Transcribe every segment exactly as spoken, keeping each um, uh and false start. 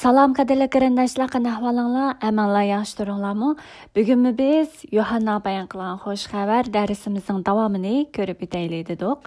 سالام، قەدىرلىك قېرىنداشلار، قانداق ئەھۋالىڭلار؟ ئەمىنلا ياخشى تۇرۇڭلارمۇ؟ بۈگۈنمۇ بىز يوھاننا بايان قىلغان خۇش خەۋەر دەرسىمىزنىڭ داۋامىنى كۆرۈپ ئۆتەيلى دېدۇق.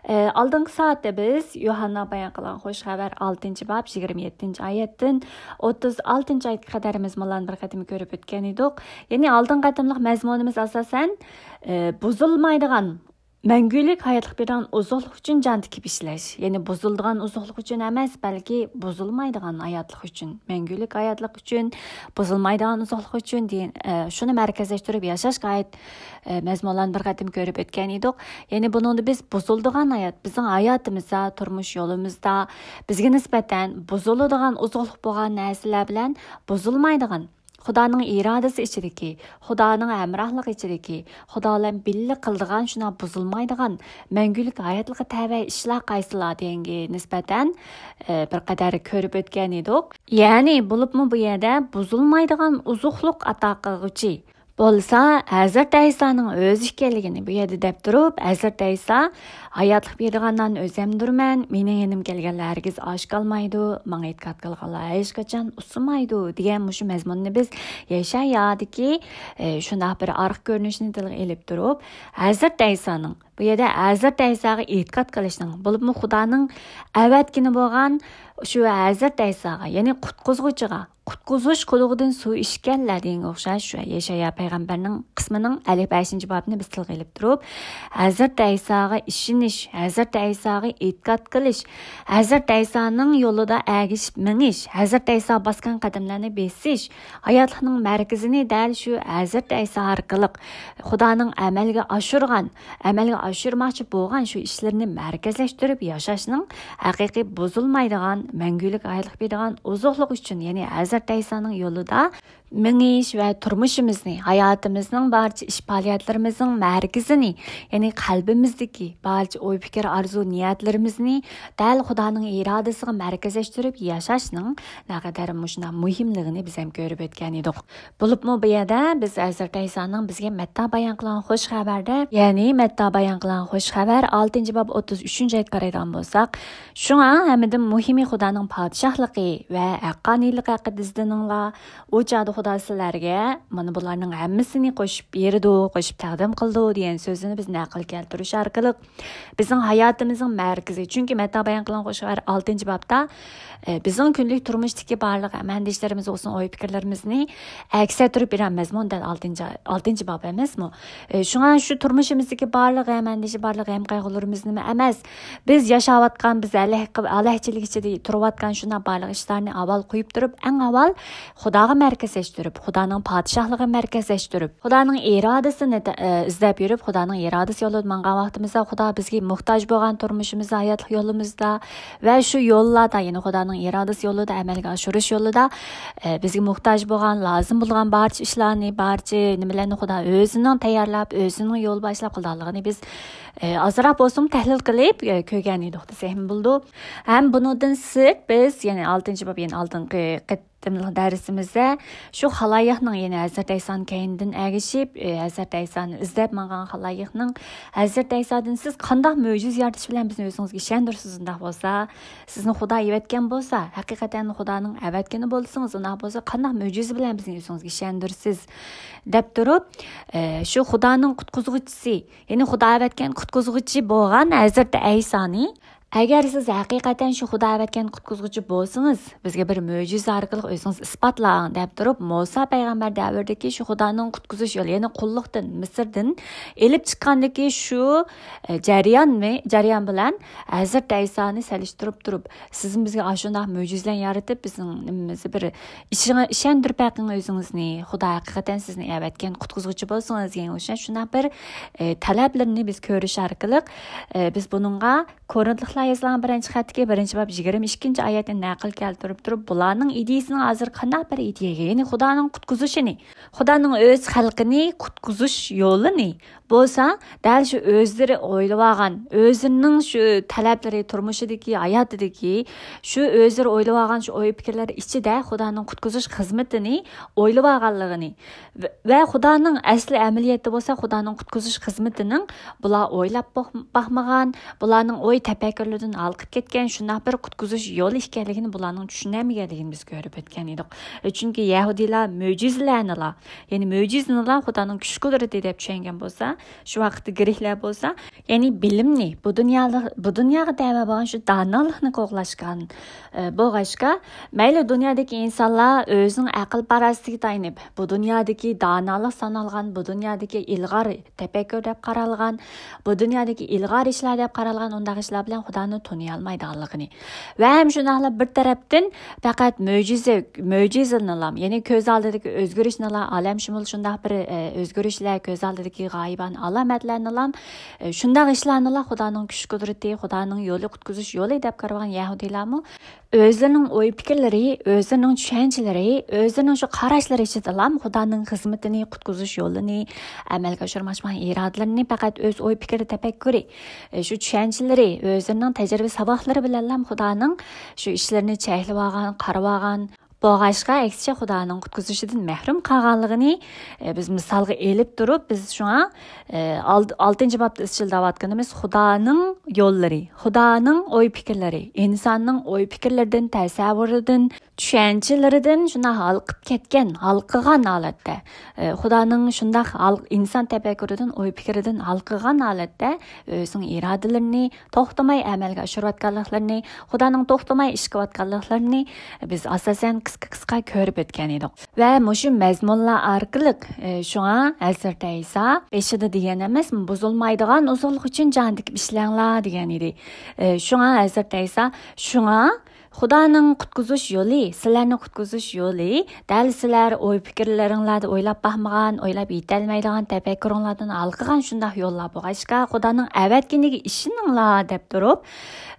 ئە، ئالدىنقى سائەتتە بىز يوھاننا بايان قىلغان خۇش خەۋەر ئالتىنچى باب يىگىرمە يەتتىنچى ئايەتتىن ئوتتۇز ئالتىنچى ئايەتكە قەدەر مىزمۇنلارنى بىر قېتىم كۆرۈپ ئۆتكەن ئىدۇق. يەنى ئالدىنقى قېتىملىق مەزمۇنىمىز ئاساسەن، ئە، بۇزۇلمايدىغان مەڭگۈلۈك ھاياتلىق بېرىدىغان ئوزۇقلۇق ئۈچۈن جان تىكىپ ئىشلەش. يەنى بۇزۇلىدىغان ئوزۇقلۇق ئۈچۈن ئەمەس، بەلكى بۇزۇلمايدىغان ھاياتلىق ئۈچۈن، مەڭگۈلۈك ھاياتلىق ئۈچۈن، بۇزۇلمايدىغان ئوزۇقلۇق ئۈچۈن دېگەن، ئە، شۇنى مەركەزلەشتۈرۈپ ياشاشقا ئائىت، ئە، مەزمۇنلارنى بىر قېتىم كۆرۈپ ئۆتكەن ئىدۇق. يەنى بۇنىڭدا بىز بۇزۇلىدىغان ھايات، بىزنىڭ ھاياتىمىزدا، تۇرمۇش يولىمىزدا بىزگە نىسبەتەن بۇزۇلىدىغان ئوزۇقلۇق بولغان نەرسىلەر بىلەن بۇزۇلمايدىغان، خۇدانىڭ ئىرادىسى ئىچىدىكى، خۇدانىڭ ھەمراھلىقى ئىچىدىكى، خۇدا بىلەن بىللە قىلىدىغان، شۇنداق بۇزۇلمايدىغان، مەڭگۈلۈك ھاياتلىققا تەۋە ئىشلار قايسىلار دېگەنگە نىسبەتەن، ئە، بىر قەدەر كۆرۈپ ئۆتكەن ئىدۇق. يەنى بولۇپمۇ بۇ يەردە بۇزۇلمايدىغان ئوزۇقلۇق ئاتا قىلغۇچى بولسا ھەزرىتى ئەيسانىڭ ئۆزى ئىكەنلىكىنى بۇ يەردە دەپ تۇرۇپ، ھەزرىتى ئەيسا ھاياتلىق بېرىدىغان نان ئۆزەمدۇرمەن، مېنىڭ يېنىمغا كەلگەنلەر ھەرگىز ئاچ قالمايدۇ، ماڭا ئېتىقاد قىلغانلار ھېچقاچان ئۇسسىمايدۇ دېگەن مۇشۇ مەزمۇننى بىز يەشايادىكى، ئە، شۇنداق بىر ئارقا كۆرۈنۈشنى تىلغا ئېلىپ تۇرۇپ، ھەزرىتى ئەيسانىڭ بۇ يەردە ھەزرىتى ئەيساغا ئېتىقاد قىلىشنىڭ، بولۇپمۇ خۇدانىڭ ئەۋەتكىنى بولغان شۇ ھەزرىتى ئەيساغا، يەنى قۇتقۇزغۇچىغا، قۇتقۇزۇش قۇدۇقىدىن سۇ ئىچكەنلەر دېگەنگە ئوخشاش، شۇ يەشايا پەيغەمبەرنىڭ قىسمىنىڭ ئەللىك بەشىنچى بابىنى بىز تىلغا ئېلىپ تۇرۇپ، ھەزرىتى ئەيساغا ئىشىنىش، ھەزرىتى ئەيساغا ئېتىقاد قىلىش، ھەزرىتى ئەيسانىڭ يولىدا ئەگىشىپ مېڭىش، ھەزرىتى ئەيسا باسقان قەدەملەرنى بېسىش، ھاياتلىقنىڭ مەركىزىنى دەل شۇ ھەزرىتى ئەيسا ئارقىلىق خۇدانىڭ ئەمەلگە ئاشۇرغان، ئەمەلگە ئاشۇرماقچى بولغان شۇ ئىشلىرىنى مەركەزلەشتۈرۈپ ياشاشنىڭ ھەقىقىي بۇزۇلمايدىغان، مەڭگۈلۈك ھاياتلىق بېرىدىغان ئوزۇقلۇق ئۈچۈن، يەنى ھەزرىتى ئەيسانىڭ يولىدا مېڭىش ۋە تۇرمۇشىمىزنى، ھاياتىمىزنىڭ بارچە ئىش پائالىيەتلىرىمىزنىڭ مەركىزىنى، يەنى قەلبىمىزدىكى بارچە ئوي پىكىر، ئارزۇ نىيەتلىرىمىزنى دەل خۇدانىڭ ئىرادىسىغا مەركەزلەشتۈرۈپ ياشاشنىڭ نەقەدەر مۇشۇنداق مۇھىملىقىنى بىز ھەم كۆرۈپ ئۆتكەن ئىدۇق. بولۇپمۇ بۇ يەردە بىز ھەزرىتى ئەيسانىڭ بىزگە مەتتا بايان قىلغان خۇش خەۋەردە، يەنى مەتتا بايان قىلغان خۇش خەۋەر ئالتىنچى باب ئوتتۇز ئۈچىنچى ئايەتكە قارايدىغان بولساق، شۇڭا ھەممىدىن مۇھىمى خۇدانىڭ پادىشاھلىقى ۋە ھەققانىيلىقى ھەققىدە ئىزدىنىڭلار. ئۇ چاغدا خۇدا سىلەرگە مانا بۇلارنىڭ ھەممىسىنى قوشۇپ بېرىدۇ، قوشۇپ تەقدىم قىلىدۇ دېگەن سۆزىنى بىز نەقىل كەلتۈرۈش ئارقىلىق بىزنىڭ ھاياتىمىزنىڭ مەركىزى. چۈنكى مەتتا بايان قىلغان خۇش خەۋەر ئالتىنچى بابتا، ئە، بىزنىڭ كۈندىلىك تۇرمۇشتىكى بارلىق ئەندىشىلىرىمىز بولسۇن، ئوي پىكىرلىرىمىزنى ئەكس ئەتتۈرۈپ بېرەن مەزمۇن دەل ئالتىنچى، ئالتىنچى باب ئەمەسمۇ؟ ئە، شۇڭا شۇ تۇرمۇشىمىزدىكى بارلىق غەم ئەندىشە، بارلىق غەم قايغۇلىرىمىز نېمە ئەمەس؟ بىز ياشاۋاتقان، بىز ھەلەك-، ھەلەكچىلىك ئىچىدە تۇرۇۋاتقان شۇنداق بارلىق ئىشلارنى ئاۋۋال قويۇپ تۇرۇپ، ئەڭ ئاۋۋال خۇداغا مەركەزلەشتۈرۈپ، خۇدانىڭ پادىشاھلىقىغا مەركەزلەشتۈرۈپ، خۇدانىڭ ئىرادىسىنى تە-، ئە، ئىزدەپ يۈرۈپ، خۇدانىڭ ئىرادىسى يولىدا ماڭغان ۋاقتىمىزدا خۇدا بىزگە موھتاج بولغان تۇرمۇشىمىزدا، ھاياتلىق يولىمىزدا ۋە شۇ يوللاردا، يەنى خۇدانىڭ ئىرادىسى يولىدا ئەمەلگە ئاشۇرۇش يولىدا، ئە، بىزگە موھتاج بولغان، لازىم بولغان بارچە ئىشلارنى، بارچە نېمىلەرنى خۇدا ئۆزىنىڭ تەييارلاپ، ئۆزىنىڭ يول باشلاپ قىلىدىغانلىقىنى بىز، ئە، ئازراق بولسىمۇ تەھلىل قىلىپ، ئە، كۆرگەن ئىدۇق دېسەكمۇ بولىدۇ. ھەم بۇنىڭدىن سىرت بىز، يەنى ئالتىنچى باب، يەنى ئالدىنقى قېت-، قېتىملىق دەرسىمىزدە شۇ خالايىقنىڭ، يەنى ھەزرىتى ئەيسانىڭ كەينىدىن ئەگىشىپ، ئە، ھەزرىتى ئەيسانى ئىزدەپ ماڭغان خالايىقنىڭ ھەزرىتى ئەيسادىن سىز قانداق مۆجىزە يارىتىش بىلەن بىزنى ئۆزىڭىزگە ئىشەندۈرىسىز؟ ئۇنداق بولسا، سىزنى خۇدا ئەۋەتكەن بولسا، ھەقىقەتەن خۇدانىڭ ئەۋەتكىنى بولسىڭىز، ئۇنداق بولسا قانداق مۆجىزە بىلەن بىزنى ئۆزىڭىزگە ئىشەندۈرىسىز؟ دەپ تۇرۇپ، ئە، شۇ خۇدانىڭ قۇتقۇزغۇچىسى، يەنى خۇدا ئەۋەتكەن قۇتقۇزغۇچى بولغان ھەزرىتى ئەيسانى، ئەگەر سىز ھەقىقەتەن شۇ خۇدا ئەۋەتكەن قۇتقۇزغۇچى بولسىڭىز، بىزگە بىر مۆجىزە ئارقىلىق ئۆزىڭىز ئىسپاتلاڭ، دەپ تۇرۇپ، مۇسا پەيغەمبەر دەۋرىدىكى شۇ خۇدانىڭ قۇتقۇزۇش يولى، يەنى قۇللۇقتىن، مىسىردىن ئېلىپ چىققاندىكى شۇ، ئە، جەرياننى، جەريان بىلەن ھەزرىتى ئەيسانى سېلىشتۇرۇپ تۇرۇپ، سىزمۇ بىزگە ئاشۇنداق مۆجىزىلەرنى يارىتىپ، بىزنىڭ نېمىمىزنى بىر ئىشىڭ-، ئىشەندۈرۈپ بېقىڭ ئۆزىڭىزنى، خۇدا ھەقىقەتەن سىزنى ئەۋەتكەن قۇتقۇزغۇچى بولسىڭىز دېگەن ئوخشاش شۇنداق بىر، ئە، تەلەپلىرىنى بىز كۆرۈش ئارقىلىق، ئە، بىز بۇنىڭغا كورىنتلىقلار يېزىلغان بىرىنچى خەتتىكى بىرىنچى باب يىگىرمە ئىككىنچى ئايەتنى نەقىل كەلتۈرۈپ تۇرۇپ، بۇلارنىڭ ئىدىيىسىنىڭ ھازىر قانداق بىر ئىدىيەگە، يەنى خۇدانىڭ قۇتقۇزۇشىنى، خۇدانىڭ ئۆز خەلقىنى قۇتقۇزۇش يولىنى، بولسا، دەل شۇ ئۆزلىرى ئويلىۋالغان، ئۆزلىرىنىڭ شۇ تەلەپلىرى، تۇرمۇشىدىكى، ھاياتىدىكى، شۇ ئۆزلىرى ئويلىۋالغان شۇ ئوي پىكىرلەر ئىچىدە خۇدانىڭ قۇتقۇزۇش خىزمىتىنى ئويلىۋالغانلىقىنى ۋە، ۋە خۇدانىڭ ئەسلى ئەمەلىيەتتە بولسا خۇدانىڭ قۇتقۇزۇش خىزمىتىنىڭ بۇلار ئويلاپ باق-، باقمىغان، بۇلارنىڭ ئوي تەپەككۇرلىرىدىن ھالقىپ كەتكەن شۇنداق بىر قۇتقۇزۇش يولى ئىكەنلىكىنى بۇلارنىڭ چۈشىنەلمىگەنلىكىنى بىز كۆرۈپ ئۆتكەن ئىدۇق. چۈنكى يەھۇدىيلار مۆجىزىلەرنىلا، يەنى مۆجىزىنىلا خۇدانىڭ كۈچ قۇدرىتى دەپ چۈشەنگەن بولسا، شۇ ۋاقىتتا گرېكلەر بولسا، يەنى بىلىمنى، بۇ دۇنيالىق، بۇ دۇنياغا تەۋە بولغان شۇ دانالىقنى قوغلاشقان، ئە، بولغاچقا، مەيلى دۇنيادىكى ئىنسانلار ئۆزىنىڭ ئەقىل-پاراسىتىگە تايىنىپ، بۇ دۇنيادىكى دانالىق سانالغان، بۇ دۇنيادىكى ئىلغار تەپەككۇر دەپ قارالغان، بۇ دۇنيادىكى ئىلغار ئىشلار دەپ قارالغان ئۇنداق ئىشلار بىلەن خۇدانى تونۇيالمايدىغانلىقىنى ۋە ھەم شۇنداقلا بىر تەرەپتىن پەقەت مۆجىزە، مۆجىزىنىلا، يەنى كۆز ئالدىدىكى ئۆزگىرىشنىلا، ئالەمشۇمۇل شۇنداق بىر، ئە، ئۆزگىرىشلەر، كۆز ئالدىدىكى غايىبانە ئالامەتلەرنىلا، ئە، شۇنداق ئىشلارنىلا خۇدانىڭ كۈچ قۇدرىتى، خۇدانىڭ يولى، قۇتقۇزۇش يولى دەپ قارىغان يەھۇدىيلارمۇ ئۆزلىرىنىڭ ئوي پىكىرلىرى، ئۆزلىرىنىڭ چۈشەنچىلىرى، ئۆزلىرىنىڭ شۇ قاراشلىرى ئىچىدىلا خۇدانىڭ خىزمىتىنى، قۇتقۇزۇش يولىنى ئەمەلگە ئاشۇرماقچى بولغان ئىرادىلىرىنى پەقەت ئۆز ئوي پىكرى، تەپەككۇرى، ئە، شۇ چۈشەنچىلىرى، ئۆزلىرىنىڭ تەجرىبە ساۋاقلىرى بىلەنلا خۇدانىڭ شۇ ئىشلىرىنى چەكلىۋالغان، قارىۋالغان، بولغاچقا، ئەكسىچە خۇدانىڭ قۇتقۇزۇشىدىن مەھرۇم قالغانلىقىنى، ئە، بىز مىسالغا ئېلىپ تۇرۇپ، بىز شۇڭا، ئە، ئالت-، ئالتىنچى بابتا ئىزچىل دەۋاتقىنىمىز خۇدانىڭ يوللىرى، خۇدانىڭ ئوي پىكىرلىرى، ئىنساننىڭ ئوي پىكىرلىرىدىن، تەسەۋۋۇرىدىن، چۈشەنچىلىرىدىن شۇنداق ھالقىپ كەتكەن، ھالقىغان ھالەتتە، ئە، خۇدانىڭ شۇنداق ھال-، ئىنسان تەپەككۇرىدىن، ئوي پىكرىدىن ھالقىغان ھالەتتە ئۆزىنىڭ ئىرادىلىرىنى توختىماي ئەمەلگە ئاشۇرۇۋاتقانلىقلىرىنى، خۇدانىڭ توختىماي ئىش قىلىۋاتقانلىقلىرىنى بىز ئاساسەن قىسقا-قىسقا كۆرۈپ ئۆتكەن ئىدۇق. ۋە مۇشۇ مەزمۇنلار ئارقىلىق، ئە، شۇڭا ھەزرىتى ئەيسا بېشىدا دېگەن ئەمەسمۇ، بۇزۇلمايدىغان ئوزۇقلۇق ئۈچۈن جان تىكىپ ئىشلەڭلار دېگەن ئىدى. ئە، شۇڭا ھەزرىتى ئەيسا، شۇڭا خۇدانىڭ قۇتقۇزۇش يولى، سىلەرنى قۇتقۇزۇش يولى، دەل سىلەر ئوي پىكىرلىرىڭلاردا ئويلاپ باقمىغان، ئويلاپ يېتەلمەيدىغان، تەپەككۇرۇڭلاردىن ھالقىغان شۇنداق يوللار بولغاچقا، خۇدانىڭ ئەۋەتكىنىگە ئىشىنىڭلار دەپ تۇرۇپ،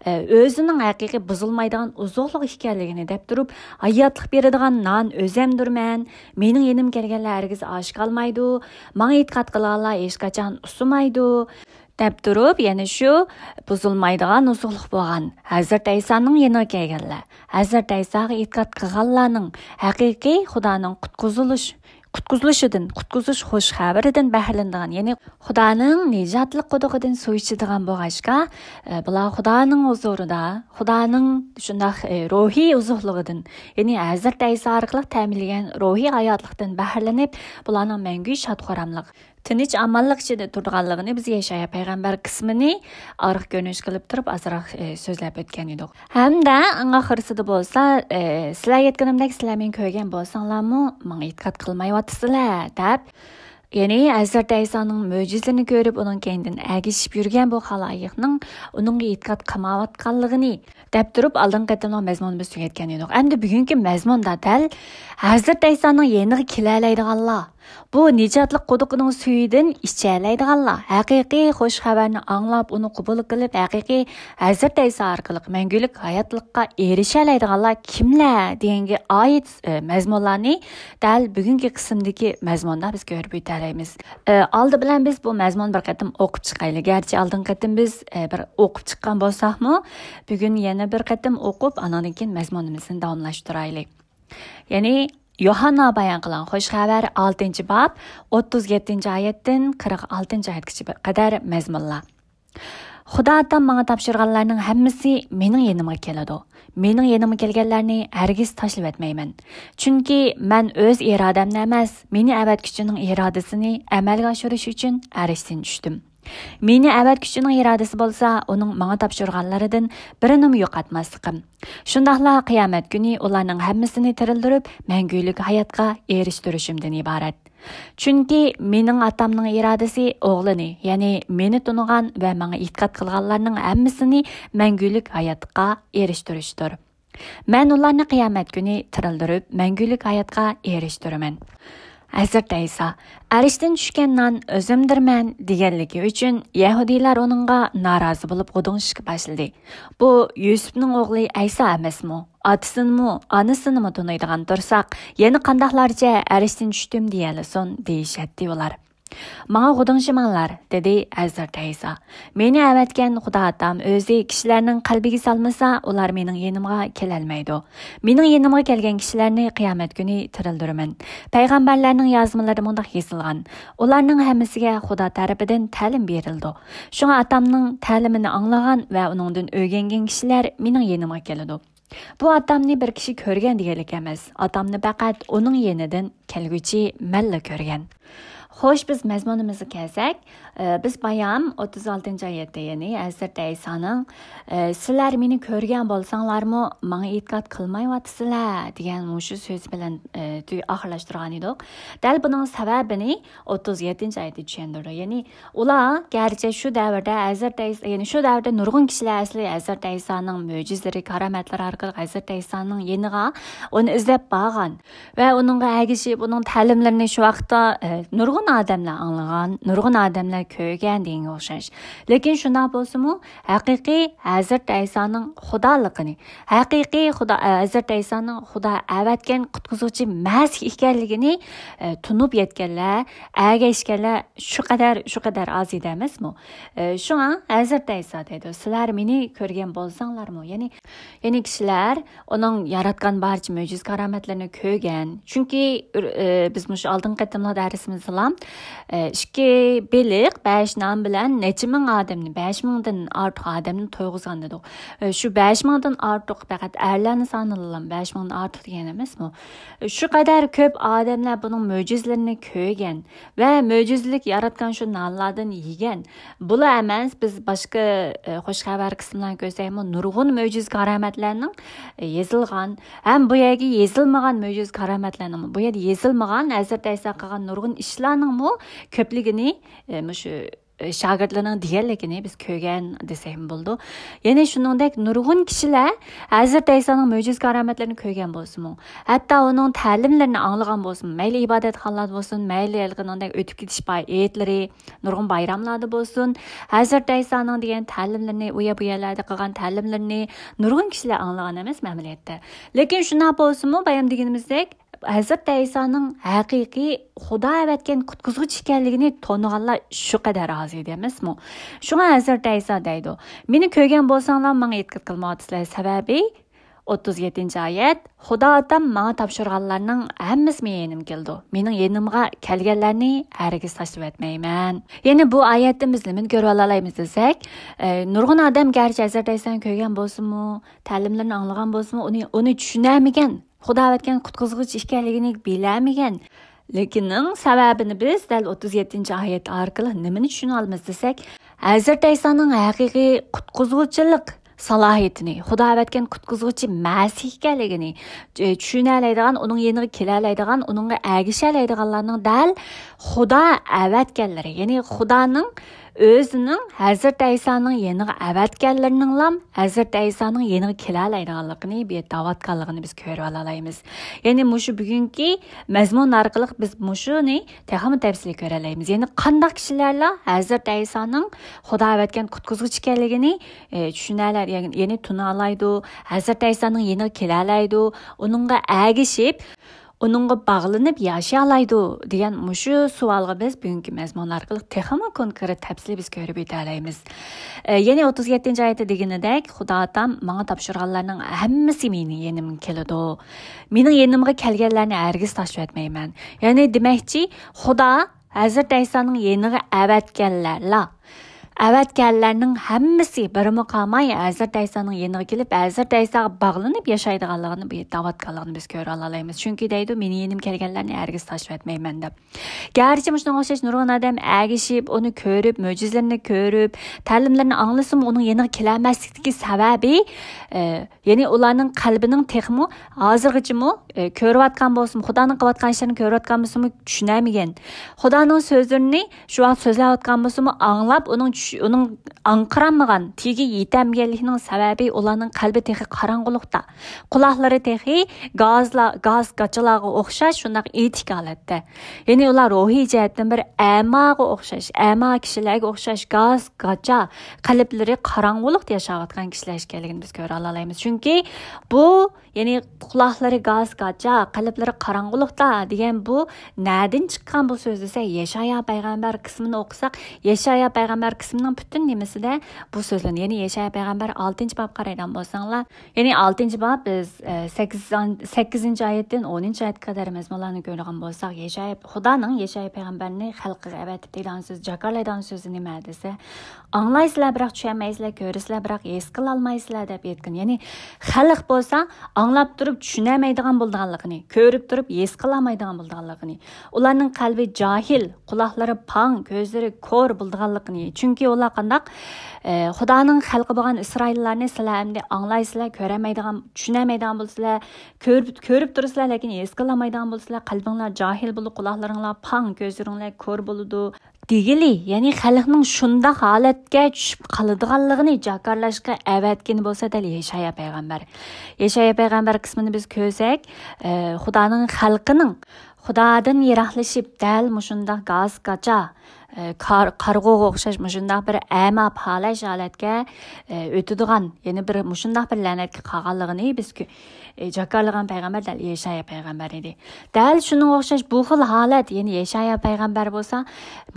ئە، ئۆزىنىڭ ھەقىقىي بۇزۇلمايدىغان ئوزۇقلۇق ئىكەنلىكىنى دەپ تۇرۇپ، ھاياتلىق بېرىدىغان نان ئۆزەمدۇرمەن، مېنىڭ يېنىمغا كەلگەنلەر ھەرگىز ئاچ قالمايدۇ، ماڭا ئېتىقاد قىلغانلار ھېچقاچان ئۇسسىمايدۇ، دەپ تۇرۇپ، يەنە شۇ بۇزۇلمايدىغان ئوزۇقلۇق بولغان ھەزرىتى ئەيسانىڭ يېنىغا كەلگەنلەر، ھەزرىتى ئەيساغا ئېتىقاد قىلغانلارنىڭ ھەقىقىي خۇدانىڭ قۇتقۇزۇلۇش، قۇتقۇزۇلۇشىدىن، قۇتقۇزۇش خۇش خەۋىرىدىن بەھرىلىنىدىغان، يەنى خۇدانىڭ نىجاتلىق قۇدۇقىدىن سۇ ئىچىدىغان بولغاچقا، ئە، بۇلار خۇدانىڭ ھۇزۇرىدا، خۇدانىڭ شۇنداق، ئە، روھىي ئوزۇقلۇقىدىن، يەنى ھەزرىتى ئەيسا ئارقىلىق تەمىنلىگەن روھىي ھاياتلىقتىن بەھرىلىنىپ، بۇلارنىڭ مەڭگۈ شاد-خۇراملىق، تىنچ-ئامانلىق ئىچىدە تۇرىدىغانلىقىنى بىز يەشايا پەيغەمبەر قىسمىنى ئارقا كۆرۈنۈش قىلىپ تۇرۇپ ئازراق، ئە، سۆزلەپ ئۆتكەن ئىدۇق. ھەمدە ئەڭ ئاخىرسىدا بولسا، ئە، سىلەرگە ئېيتقىنىمدەك، سىلەر مېنى كۆرگەن بولساڭلارمۇ، ماڭا ئېتىقاد قىلمايۋاتىسىلەر، دەپ، يەنى ھەزرىتى ئەيسانىڭ مۆجىزىلىرىنى كۆرۈپ، ئۇنىڭ كەينىدىن ئەگىشىپ يۈرگەن بۇ خالايىقنىڭ ئۇنىڭغا ئېتىقاد قىلمايۋاتقانلىقىنى دەپ تۇرۇپ، ئالدىنقى قېتىملىق مەزمۇنىمىزنى تۈگەتكەن ئىدۇق. ئەمدى بۈگۈنكى مەزمۇندا دەل ھەزرىتى ئەيسانىڭ يېنىغا كېلەلەيدىغانلار، بۇ نىجاتلىق قۇدۇقىنىڭ سۈيىدىن ئىچەلەيدىغانلار، ھەقىقىي خۇش خەۋەرنى ئاڭلاپ، ئۇنى قوبۇل قىلىپ، ھەقىقىي ھەزرىتى ئەيسا ئارقىلىق مەڭگۈلۈك ھاياتلىققا ئېرىشەلەيدىغانلار كىملەر دېگەنگە ئائىت، ئە، مەزمۇنلارنى دەل بۈگۈنكى قىسىمدىكى مەزمۇندا بىز كۆرۈپ ئۆتەلەيمىز. ئە، ئالدى بىلەن بىز بۇ مەزمۇننى بىر قېتىم ئوقۇپ چىقايلى. گەرچە ئالدىنقى قېتىم بىز، ئە، بىر ئوقۇپ چىققان بولساقمۇ، بۈگۈن يەنە بىر قېتىم ئوقۇپ، ئانىڭدىن كېيىن مەزمۇنىمىزنى داۋاملاشتۇرايلى. يەنى يوھاننا بايان قىلغان خۇش خەۋەر، ئالتىنچى باب، ئوتتۇز يەتتىنچى ئايەتتىن قىرىق ئالتىنچى ئايەتكىچە قەدەر مەزمۇنلار. خۇدا ئاتام ماڭا تاپشۇرغانلارنىڭ ھەممىسى مېنىڭ يېنىمغا كېلىدۇ. مېنىڭ يېنىمغا كەلگەنلەرنى ھەرگىز تاشلىۋەتمەيمەن. چۈنكى مەن ئۆز ئىرادەمنى ئەمەس، مېنى ئەۋەتكۈچىنىڭ ئىرادىسىنى ئەمەلگە ئاشۇرۇش ئۈچۈن ئەرشتىن چۈشتۈم. مېنى ئەۋەتكۈچىنىڭ ئىرادىسى بولسا، ئۇنىڭ ماڭا تاپشۇرغانلىرىدىن بىرىنىمۇ يوقاتماسلىقىم. شۇنداقلا قىيامەت كۈنى ئۇلارنىڭ ھەممىسىنى تىرىلدۈرۈپ، مەڭگۈلۈك ھاياتقا ئېرىشتۈرۈشۈمدىن ئىبارەت. چۈنكى مېنىڭ ئاتامنىڭ ئىرادىسى ئوغلىنى، يەنى مېنى تونۇغان ۋە ماڭا ئېتىقاد قىلغانلارنىڭ ھەممىسىنى مەڭگۈلۈك ھاياتقا ئېرىشتۈرۈشتۇر. مەن ئۇلارنى قىيامەت كۈنى تىرىلدۈرۈپ، مەڭگۈلۈك ھاياتقا ئېرىشتۈرىمەن. ھەزرىتى ئەيسا، ئەرشتىن چۈشكەن نان ئۆزۈمدۈرمەن دېگەنلىكى ئۈچۈن، يەھۇدىيلار ئۇنىڭغا نارازى بولۇپ غۇدۇڭشىشقا باشلىدى. بۇ يۈسۈپنىڭ ئوغلى ئەيسا ئەمەسمۇ؟ ئاتىسىنىمۇ، ئانىسىنىمۇ تونۇيدىغان تۇرساق، يەنە قانداقلارچە ئەرشتىن چۈشتۈم دېيەلىسۇن، دېيىشەتتى ئۇلار. ماڭا غۇدۇڭشىماڭلار، دېدى ھەزرىتى ئەيسا. مېنى ئەۋەتكەن خۇدا ئاتام ئۆزى كىشىلەرنىڭ قەلبىگە سالمىسا، ئۇلار مېنىڭ يېنىمغا كېلەلمەيدۇ. مېنىڭ يېنىمغا كەلگەن كىشىلەرنى قىيامەت كۈنى تىرىلدۈرىمەن. پەيغەمبەرلەرنىڭ يازمىلىرىدا مۇنداق يېزىلغان: ئۇلارنىڭ ھەممىسىگە خۇدا تەرىپىدىن تەلىم بېرىلىدۇ. شۇڭا ئاتامنىڭ تەلىمىنى ئاڭلىغان ۋە ئۇنىڭدىن ئۆگەنگەن كىشىلەر مېنىڭ يېنىمغا كېلىدۇ. بۇ ئاتامنى بىر كىشى كۆرگەن دېگەنلىك ئەمەس. ئاتامنى پەقەت ئۇنىڭ يېنىدىن كەلگۈچى مەنلا كۆرگەن. خوش، بىز مەزمۇنىمىزغا كەلسەك، ئە، بىز بايام ئوتتۇز ئالتىنچى ئايەتتە، يەنى ھەزرىتى ئەيسانىڭ، ئە، «سىلەر مېنى كۆرگەن بولساڭلارمۇ، ماڭا ئېتىقاد قىلمايۋاتىسىلەر» دېگەن مۇشۇ سۆز بىلەن، ئە، تۈ-، ئاخىرلاشتۇرغان ئىدۇق. دەل بۇنىڭ سەۋەبىنى ئوتتۇز يەتتىنچى ئايەتتە چۈشەندۈرىدۇ. يەنى ئۇلار گەرچە شۇ دەۋردە ھەزرىتى ئەيسا، يەنى شۇ دەۋردە نۇرغۇن كىشىلەر ئەسلى ھەزرىتى ئەيسانىڭ مۆجىزىلىرى، كارامەتلىرى ئارقىلىق ھەزرىتى ئەيسانىڭ يېنىغا، ئۇنى ئىزدەپ بارغان ۋە ئۇنىڭغا ئەگىشىپ، ئۇنىڭ تەلىملىرىنى شۇ ۋاقىتتا، ئە، نۇرغۇن ئادەملەر ئاڭلىغان، نۇرغۇن ئادەملەر كۆرگەن دېگەنگە ئوخشاش. لېكىن شۇنداق بولسىمۇ، ھەقىقىي ھەزرىتى ئەيسانىڭ خۇدالىقىنى، ھەقىقىي خۇدا، ئە، ھەزرىتى ئەيسانىڭ خۇدا ئەۋەتكەن قۇتقۇزغۇچى مەسىھ ئىكەنلىكىنى، ئە، تونۇپ يەتكەنلەر، ئەگەشكەنلەر شۇ قەدەر، شۇ قەدەر ئاز ئىدى ئەمەسمۇ؟ ئە، شۇڭا ھەزرىتى ئەيسا دەيدۇ، «سىلەر مېنى كۆرگەن بولساڭلارمۇ؟» يەنى، يەنى كىشىلەر ئۇنىڭ ياراتقان بارچە مۆجىزە كارامەتلىرىنى كۆرگەن. چۈنكى، ئە، بىز مۇشۇ ئالدىنقى قېتىملىق دەرسىمىزدىلا، ئە، ئىككى بېلىق بەش نان بىلەن نەچچە مىڭ ئادەمنى، بەش مىڭدىن ئارتۇق ئادەمنى تويغۇزغان دېدۇق. ئە، شۇ بەش مىڭدىن ئارتۇق پەقەت ئەرلەرنى سانىلىلا، بەش مىڭدىن ئارتۇق دېگەن ئەمەسمۇ؟ شۇ قەدەر كۆپ ئادەملەر بۇنىڭ مۆجىزىلىرىنى كۆرگەن ۋە مۆجىزىلىك ياراتقان شۇ نانلاردىن يېگەن. بۇلا ئەمەس، بىز باشقا، ئە، خۇش خەۋەر قىسىملارنى كۆرسەكمۇ، نۇرغۇن مۆجىزە كارامەتلەرنىڭ، ئە، يېزىلغان ھەم بۇ يەرگە يېزىلمىغان مۆجىزە كارامەتلەرنىڭمۇ، بۇ يەردە يېزىلمىغان ھەزرىتى ئەيسا قىلغان نۇرغۇن ئىشلارنىڭمۇ كۆپلۈكىنى، ئە، مۇشۇ، ئە، شاگىرتلىرىنىڭ دېگەنلىكىنى بىز كۆرگەن دېسەكمۇ بولىدۇ. يەنى شۇنىڭدەك نۇرغۇن كىشىلەر ھەزرىتى ئەيسانىڭ مۆجىزە كارامەتلىرىنى كۆرگەن بولسىمۇ، ھەتتا ئۇنىڭ تەلىملىرىنى ئاڭلىغان بولسىمۇ، مەيلى ئىبادەتخانىلاردا بولسۇن، مەيلى ھېلىقىنىڭدەك ئۆتۈپ كېتىش باي-، ھېيتلىرى، نۇرغۇن بايراملاردا بولسۇن، ھەزرىتى ئەيسانىڭ دېگەن تەلىملىرىنى ئۇ يەر بۇ يەرلەردە قىلغان تەلىملىرىنى نۇرغۇن كىشىلەر ئاڭلىغان ئەمەسمۇ ئەمەلىيەتتە. لېكىن شۇنداق بولسىمۇ، بايام دېگىنىمىزدەك، ھەزرىتى ئەيسانىڭ ھەقىقىي خۇدا ئەۋەتكەن قۇتقۇزغۇچى ئىكەنلىكىنى تونۇغانلار شۇ قەدەر ئاز ئىدى ئەمەسمۇ؟ شۇڭا ھەزرىتى ئەيسا دەيدۇ، «مېنى كۆرگەن بولساڭلار، ماڭا ئېتىقاد قىلمايۋاتىسىلەر.» سەۋەبى، ئوتتۇز يەتتىنچى ئايەت، «خۇدا ئاتام ماڭا تاپشۇرغانلارنىڭ ھەممىسى مېنىڭ يېنىمغا كېلىدۇ. مېنىڭ يېنىمغا كەلگەنلەرنى ھەرگىز تاشلىۋەتمەيمەن.» يەنى بۇ ئايەتتىن بىز نېمىنى كۆرۈۋالالايمىز دېسەك، ئە، نۇرغۇن ئادەم گەرچە ھەزرىتى ئەيسانى كۆرگەن بولسىمۇ، تەلىملىرىنى ئاڭلىغان بولسىمۇ، ئۇنى، ئۇنى چۈشىنەلمىگەن، خۇدا ئەۋەتكەن قۇتقۇزغۇچى ئىكەنلىكىنى بىلەلمىگەن. لېكىن ئۇنىڭ سەۋەبىنى بىز دەل ئوتتۇز يەتتىنچى ئايەت ئارقىلىق نېمىنى چۈشىنىۋالىمىز دېسەك، ھەزرىتى ئەيسانىڭ ھەقىقىي قۇتقۇزغۇچىلىق سالاھىيىتىنى، خۇدا ئەۋەتكەن قۇتقۇزغۇچى مەسىھ ئىكەنلىكىنى، ئە، چۈشىنەلەيدىغان، ئۇنىڭ يېنىغا كېلەلەيدىغان، ئۇنىڭغا ئەگىشەلەيدىغانلارنىڭ دەل خۇدا ئەۋەتكەنلىرى، يەنى خۇدانىڭ ئۆزىنىڭ ھەزرىتى ئەيسانىڭ يېنىغا ئەۋەتكەنلىرىنىڭلام ھەزرىتى ئەيسانىڭ يېنىغا كېلەلەيدىغانلىقىنى بۇ يەردە دەۋاتقانلىقىنى بىز كۆرۈۋالالايمىز. يەنى مۇشۇ بۈگۈنكى مەزمۇن ئارقىلىق بىز مۇشۇنى تېخىمۇ تەپسىلىي كۆرەلەيمىز. يەنى قانداق كىشىلەرلا ھەزرىتى ئەيسانىڭ خۇدا ئەۋەتكەن قۇتقۇزغۇچى ئىكەنلىكىنى، ئە، چۈشىنەلەيدۇ، يەنى، يەنى تونۇيالايدۇ، ھەزرىتى ئەيسانىڭ يېنىغا كېلەلەيدۇ، ئۇنىڭغا ئەگىشىپ، ئۇنىڭغا باغلىنىپ ياشىيالايدۇ دېگەن مۇشۇ سوئالغا بىز بۈگۈنكى مەزمۇن ئارقىلىق تېخىمۇ كونكرېت تەپسىلىي بىز كۆرۈپ ئۆتەلەيمىز. ئە، يەنى ئوتتۇز يەتتىنچى ئايەتتە دېگىنىدەك، خۇدا ئاتام ماڭا تاپشۇرغانلارنىڭ ھەممىسى مېنىڭ يېنىمغا كېلىدۇ. مېنىڭ يېنىمغا كەلگەنلەرنى ھەرگىز تاشلىۋەتمەيمەن. يەنى دېمەكچى، خۇدا ھەزرىتى ئەيسانىڭ يېنىغا ئەۋەتكەنلەرلا، ئەۋەتكەنلەرنىڭ ھەممىسى بىرمۇ قالماي ھەزرىتى ئەيسانىڭ يېنىغا كېلىپ، ھەزرىتى ئەيساغا باغلىنىپ ياشايدىغانلىقىنى بۇ يەردە دەۋاتقانلىقىنى بىز كۆرۈۋالالايمىز. چۈنكى دەيدۇ، «مېنىڭ يېنىمغا كەلگەنلەرنى ھەرگىز تاشلىۋەتمەيمەن» دەپ. گەرچە مۇشۇنىڭغا ئوخشاش نۇرغۇن ئادەم ئەگىشىپ، ئۇنى كۆرۈپ، مۆجىزىلىرىنى كۆرۈپ، تەلىملىرىنى ئاڭلىسىمۇ، ئۇنىڭ يېنىغا كېلەلمەسلىكتىكى سەۋەبى، ئە، يەنى ئۇلارنىڭ قەلبىنىڭ تېخىمۇ ھازىرغىچىمۇ، ئە، كۆرۈۋاتقان بولسىمۇ، خۇدانىڭ قىلىۋاتقان ئىشلىرىنى كۆرۈۋاتقان بولسىمۇ، چۈشىنەلمىگەن. خۇدانىڭ سۆزلىرىنى شۇ ۋاقىت سۆزلەۋاتقان بولسىمۇ، ئاڭلاپ، ئۇنىڭ چۈش-، ئۇنىڭ ئاڭقىرالمىغان، تېگى يېتەلمىگەنلىكىنىڭ سەۋەبى ئۇلارنىڭ قەلبى تېخى قاراڭغۇلۇقتا. قۇلاقلىرى تېخى گازلا-، گاز گاچىلارغا ئوخشاش شۇنداق ئېتىك ھالەتتە. يەنى ئۇلار روھىي جەھەتتىن بىر ئەماغا ئوخشاش، ئەما كىشىلەرگە ئوخشاش گاز گاچا، قەلبلىرى قاراڭغۇلۇقتا ياشاۋاتقان كىشىلەر ئىكەنلىكىنى بىز كۆرەلالايمىز. چۈنكى بۇ يەنى قۇلاقلىرى گاس-گاچا، قەلبلىرى قاراڭغۇلۇقتا دېگەن بۇ نەدىن چىققان بۇ سۆز دېسە، يەشايا پەيغەمبەر قىسمىنى ئوقۇساق، يەشايا پەيغەمبەر قىسمىنىڭ پۈتۈن نېمىسىدە بۇ سۆزلەنگەن. يەنى يەشايا پەيغەمبەر ئالتىنچى بابقا قارايدىغان بولساڭلار، يەنى ئالتىنچى باب بىز، ئە، سەككىز، سەككىزىنچى ئايەتتىن ئونىنچى ئايەتكە قەدەر مەزمۇنلارنى كۆرىدىغان بولساق، يەشايا، خۇدانىڭ يەشايا پەيغەمبەرنى خەلقىگە ئەۋەتىپ دەيدىغان سۆز، جاكارلايدىغان سۆزى نېمە دېسە، ئاڭلايسىلەر، بىراق چۈشەنمەيسىلەر، كۆرىسىلەر، بىراق ھېس قىلالمايسىلەر دەپ ئېيتقان. يەنى خەلق بولسا ئاڭلاپ تۇرۇپ چۈشىنەلمەيدىغان بولىدىغانلىقىنى، كۆرۈپ تۇرۇپ ھېس قىلالمايدىغان بولىدىغانلىقىنى، ئۇلارنىڭ قەلبى جاھىل، قۇلاقلىرى پاڭ، كۆزلىرى كور بولىدىغانلىقىنى. چۈنكى ئۇلار قانداق؟ ئە، خۇدانىڭ خەلقى بولغان ئىسرائىللارنى سىلەر ئەمدى ئاڭلايسىلەر، كۆرەلمەيدىغان، چۈشىنەلمەيدىغان بولىسىلەر، كۆرۈپ، كۆرۈپ تۇرىسىلەر، لېكىن ھېس قىلالمايدىغان بولىسىلەر، قەلبىڭلار جاھىل بولۇپ، قۇلاقلىرىڭلار پاڭ، كۆزلىرىڭلار كور بولىدۇ. دېگىلى، يەنى خەلقنىڭ شۇنداق ھالەتكە چۈشۈپ قالىدىغانلىقىنى جاكارلاشقا ئەۋەتكىنى بولسا دەل يەشايا پەيغەمبەر. يەشايا پەيغەمبەر قىسمىنى بىز كۆرسەك، ئە، خۇدانىڭ خەلقىنىڭ خۇدادىن يىراقلىشىپ، دەل مۇشۇنداق گاس-گاچا، ئە، قار-، قارىغۇغا ئوخشاش مۇشۇنداق بىر ئەما پالەچ ھالەتكە، ئە، ئۆتىدىغان، يەنى بىر مۇشۇنداق بىر لەنەتكە قالغانلىقىنى بىز كۆ-، ئە، جاكارلىغان پەيغەمبەر دەل يەشايا پەيغەمبەر ئىدى. دەل شۇنىڭغا ئوخشاش بۇ خىل ھالەت، يەنى يەشايا پەيغەمبەر بولسا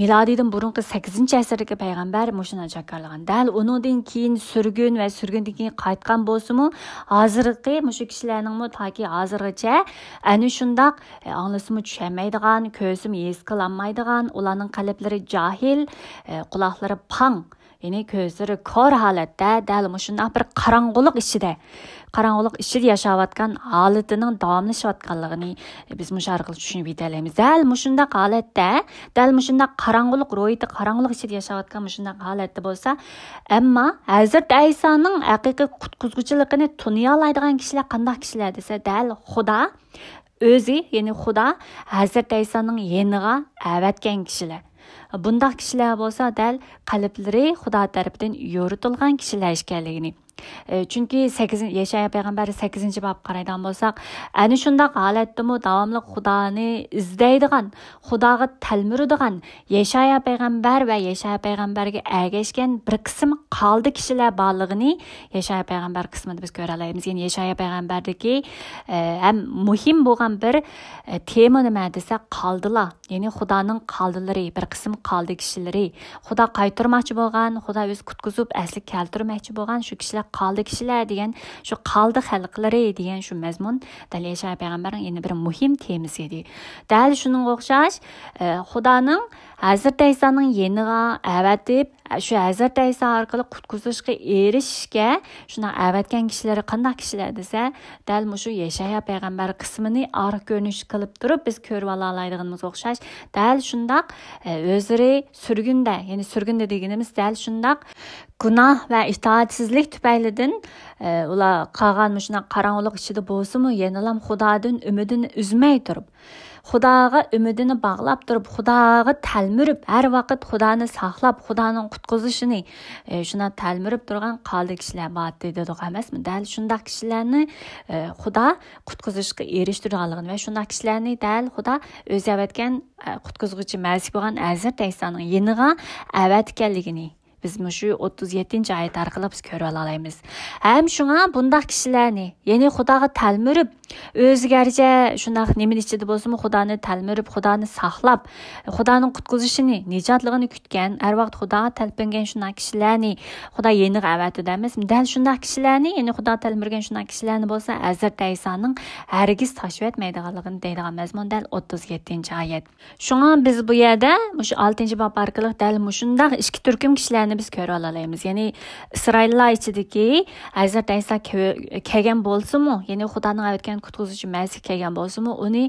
مىلادىيدىن بۇرۇنقى سەككىزىنچى ئەسىردىكى پەيغەمبەر مۇشۇنى جاكارلىغان. دەل ئۇنىڭدىن كېيىن سۈرگۈن ۋە سۈرگۈندىن كېيىن قايتقان بولسىمۇ، ھازىرقى مۇشۇ كىشىلەرنىڭمۇ تاكى ھازىرغىچە ئەنە شۇنداق، ئە، ئاڭلىسىمۇ چۈشەنمەيدىغان، كۆرسىمۇ ھېس قىلالمايدىغان، ئۇلارنىڭ قەلبلىرى جاھىل، ئە، قۇلاقلىرى پاڭ، يەنى كۆزلىرى كور ھالەتتە، دەل مۇشۇنداق بىر قاراڭغۇلۇق ئىچىدە، قاراڭغۇلۇق ئىچىدە ياشاۋاتقان ھالىتىنىڭ داۋاملىشىۋاتقانلىقىنى بىز مۇشۇ ئارقىلىق چۈشىنىپ يېتەلەيمىز. دەل مۇشۇنداق ھالەتتە، دەل مۇشۇنداق قاراڭغۇلۇق روھىيىتى، قاراڭغۇلۇق ئىچىدە ياشاۋاتقان مۇشۇنداق ھالەتتە بولسا، ئەمما ھەزرىتى ئەيسانىڭ ھەقىقىي قۇتقۇزغۇچىلىقىنى تونۇيالايدىغان كىشىلەر قانداق كىشىلەر دېسە، دەل خۇدا ئۆزى، يەنى خۇدا ھەزرىتى ئەيسانىڭ يېنىغا ئەۋەتكەن كىشىلەر. بۇنداق كىشىلەر بولسا دەل قەلبلىرى خۇدا تەرىپىدىن يورۇتۇلغان كىشىلەر ئىكەنلىكىنى. ئە، چۈنكى سەككىزىنچى، يەشايا پەيغەمبەر سەككىزىنچى بابقا قارايدىغان بولساق، ئەنە شۇنداق ھالەتتىمۇ داۋاملىق خۇدانى ئىزدەيدىغان، خۇداغا تەلمۈرىدىغان يەشايا پەيغەمبەر ۋە يەشايا پەيغەمبەرگە ئەگەشكەن بىر قىسىم قالدى كىشىلەر بارلىقىنى يەشايا پەيغەمبەر قىسمىدا بىز كۆرەلەيمىز. يەنى يەشايا پەيغەمبەردىكى، ئە، ھەم مۇھىم بولغان بىر، ئە، تېما نېمە دېسە، قالدىلار. يەنى خۇدانىڭ قالدىلىرى، بىر قىسىم قالدى كىشىلىرى. خۇدا قايتۇرماقچى بولغان، خۇدا ئۆزى قۇتقۇزۇپ ئەسلىگە كەلتۈرمەكچى بولغان شۇ كىشىلەر قالدى كىشىلەر دېگەن، شۇ قالدى خەلقلىرى دېگەن شۇ مەزمۇن دەل يەشايا پەيغەمبەرنىڭ يەنە بىر مۇھىم تېمىسى ئىدى. دەل شۇنىڭغا ئوخشاش، ئە، خۇدانىڭ ھەزرىتى ئەيسانىڭ يېنىغا ئەۋەتىپ، شۇ ھەزرىتى ئەيسا ئارقىلىق قۇتقۇزۇشقا ئېرىشىشكە شۇنداق ئەۋەتكەن كىشىلىرى قانداق كىشىلەر دېسە، دەل مۇشۇ يەشايا پەيغەمبەر قىسمىنى ئارقا كۆرۈنۈش قىلىپ تۇرۇپ بىز كۆرۈۋالالايدىغىنىمىزغا ئوخشاش، دەل شۇنداق، ئە، ئۆزلىرى سۈرگۈندە، يەنى سۈرگۈندە دېگىنىمىز دەل شۇنداق گۇناھ ۋە ئىتائەتسىزلىك تۈپەيلىدىن، ئە، ئۇلار قالغان مۇشۇنداق قاراڭغۇلۇق ئىچىدە بولسىمۇ، يەنىلام خۇدادىن ئۈمىدىنى ئۈزمەي تۇرۇپ، خۇداغا ئۈمىدىنى باغلاپ تۇرۇپ، خۇداغا تەلمۈرۈپ، ھەر ۋاقىت خۇدانى ساقلاپ، خۇدانىڭ قۇتقۇزۇشىنى، ئە، شۇنداق تەلمۈرۈپ تۇرغان قالدى كىشىلەر بار دېدۇق ئەمەسمۇ؟ دەل شۇنداق كىشىلەرنى، ئە، خۇدا قۇتقۇزۇشقا ئېرىشتۈرىدىغانلىقىنى ۋە شۇنداق كىشىلەرنى دەل خۇدا ئۆزى ئەۋەتكەن، ئە، قۇتقۇزغۇچى مەسىھ بولغان ھەزرىتى ئەيسانىڭ يېنىغا ئەۋەتكەنلىكىنى بىز مۇشۇ ئوتتۇز يەتتىنچى ئايەت ئارقىلىق بىز كۆرۈۋالالايمىز. ھەم شۇڭا بۇنداق كىشىلەرنى، يەنى خۇداغا تەلمۈرۈپ، ئۆزى گەرچە شۇنداق نېمىنىڭ ئىچىدە بولسىمۇ، خۇدانى تەلمۈرۈپ، خۇدانى ساقلاپ، خۇدانىڭ قۇتقۇزۇشىنى، نىجاتلىقىنى كۈتكەن، ھەر ۋاقىت خۇداغا تەلپۈنگەن شۇنداق كىشىلەرنى خۇدا يېنىغا ئەۋەتىدۇ ئەمەسمۇ؟ دەل شۇنداق كىشىلەرنى، يەنى خۇدا تەلمۈرگەن شۇنداق كىشىلەرنى بولسا ھەزرىتى ئەيسانىڭ ھەرگىز تاشلىۋەتمەيدىغانلىقىنى دەيدىغان مەزمۇن دەل ئوتتۇز يەتتىنچى ئايەت. شۇڭا بىز بۇ يەردە مۇشۇ ئالتىنچى باب ئارقىلىق دەل مۇشۇنداق ئىككى تۈركۈم كىشىلەرنى بىز كۆرۈۋالالايمىز. يەنى ئىسرائىللار ئىچىدىكى ھەزرىتى ئەيسا كە-، كەلگەن بولسىمۇ، يەنى خۇدانىڭ ئەۋەتكەن قۇتقۇزغۇچى مەسىھ كەلگەن بولسىمۇ، ئۇنى،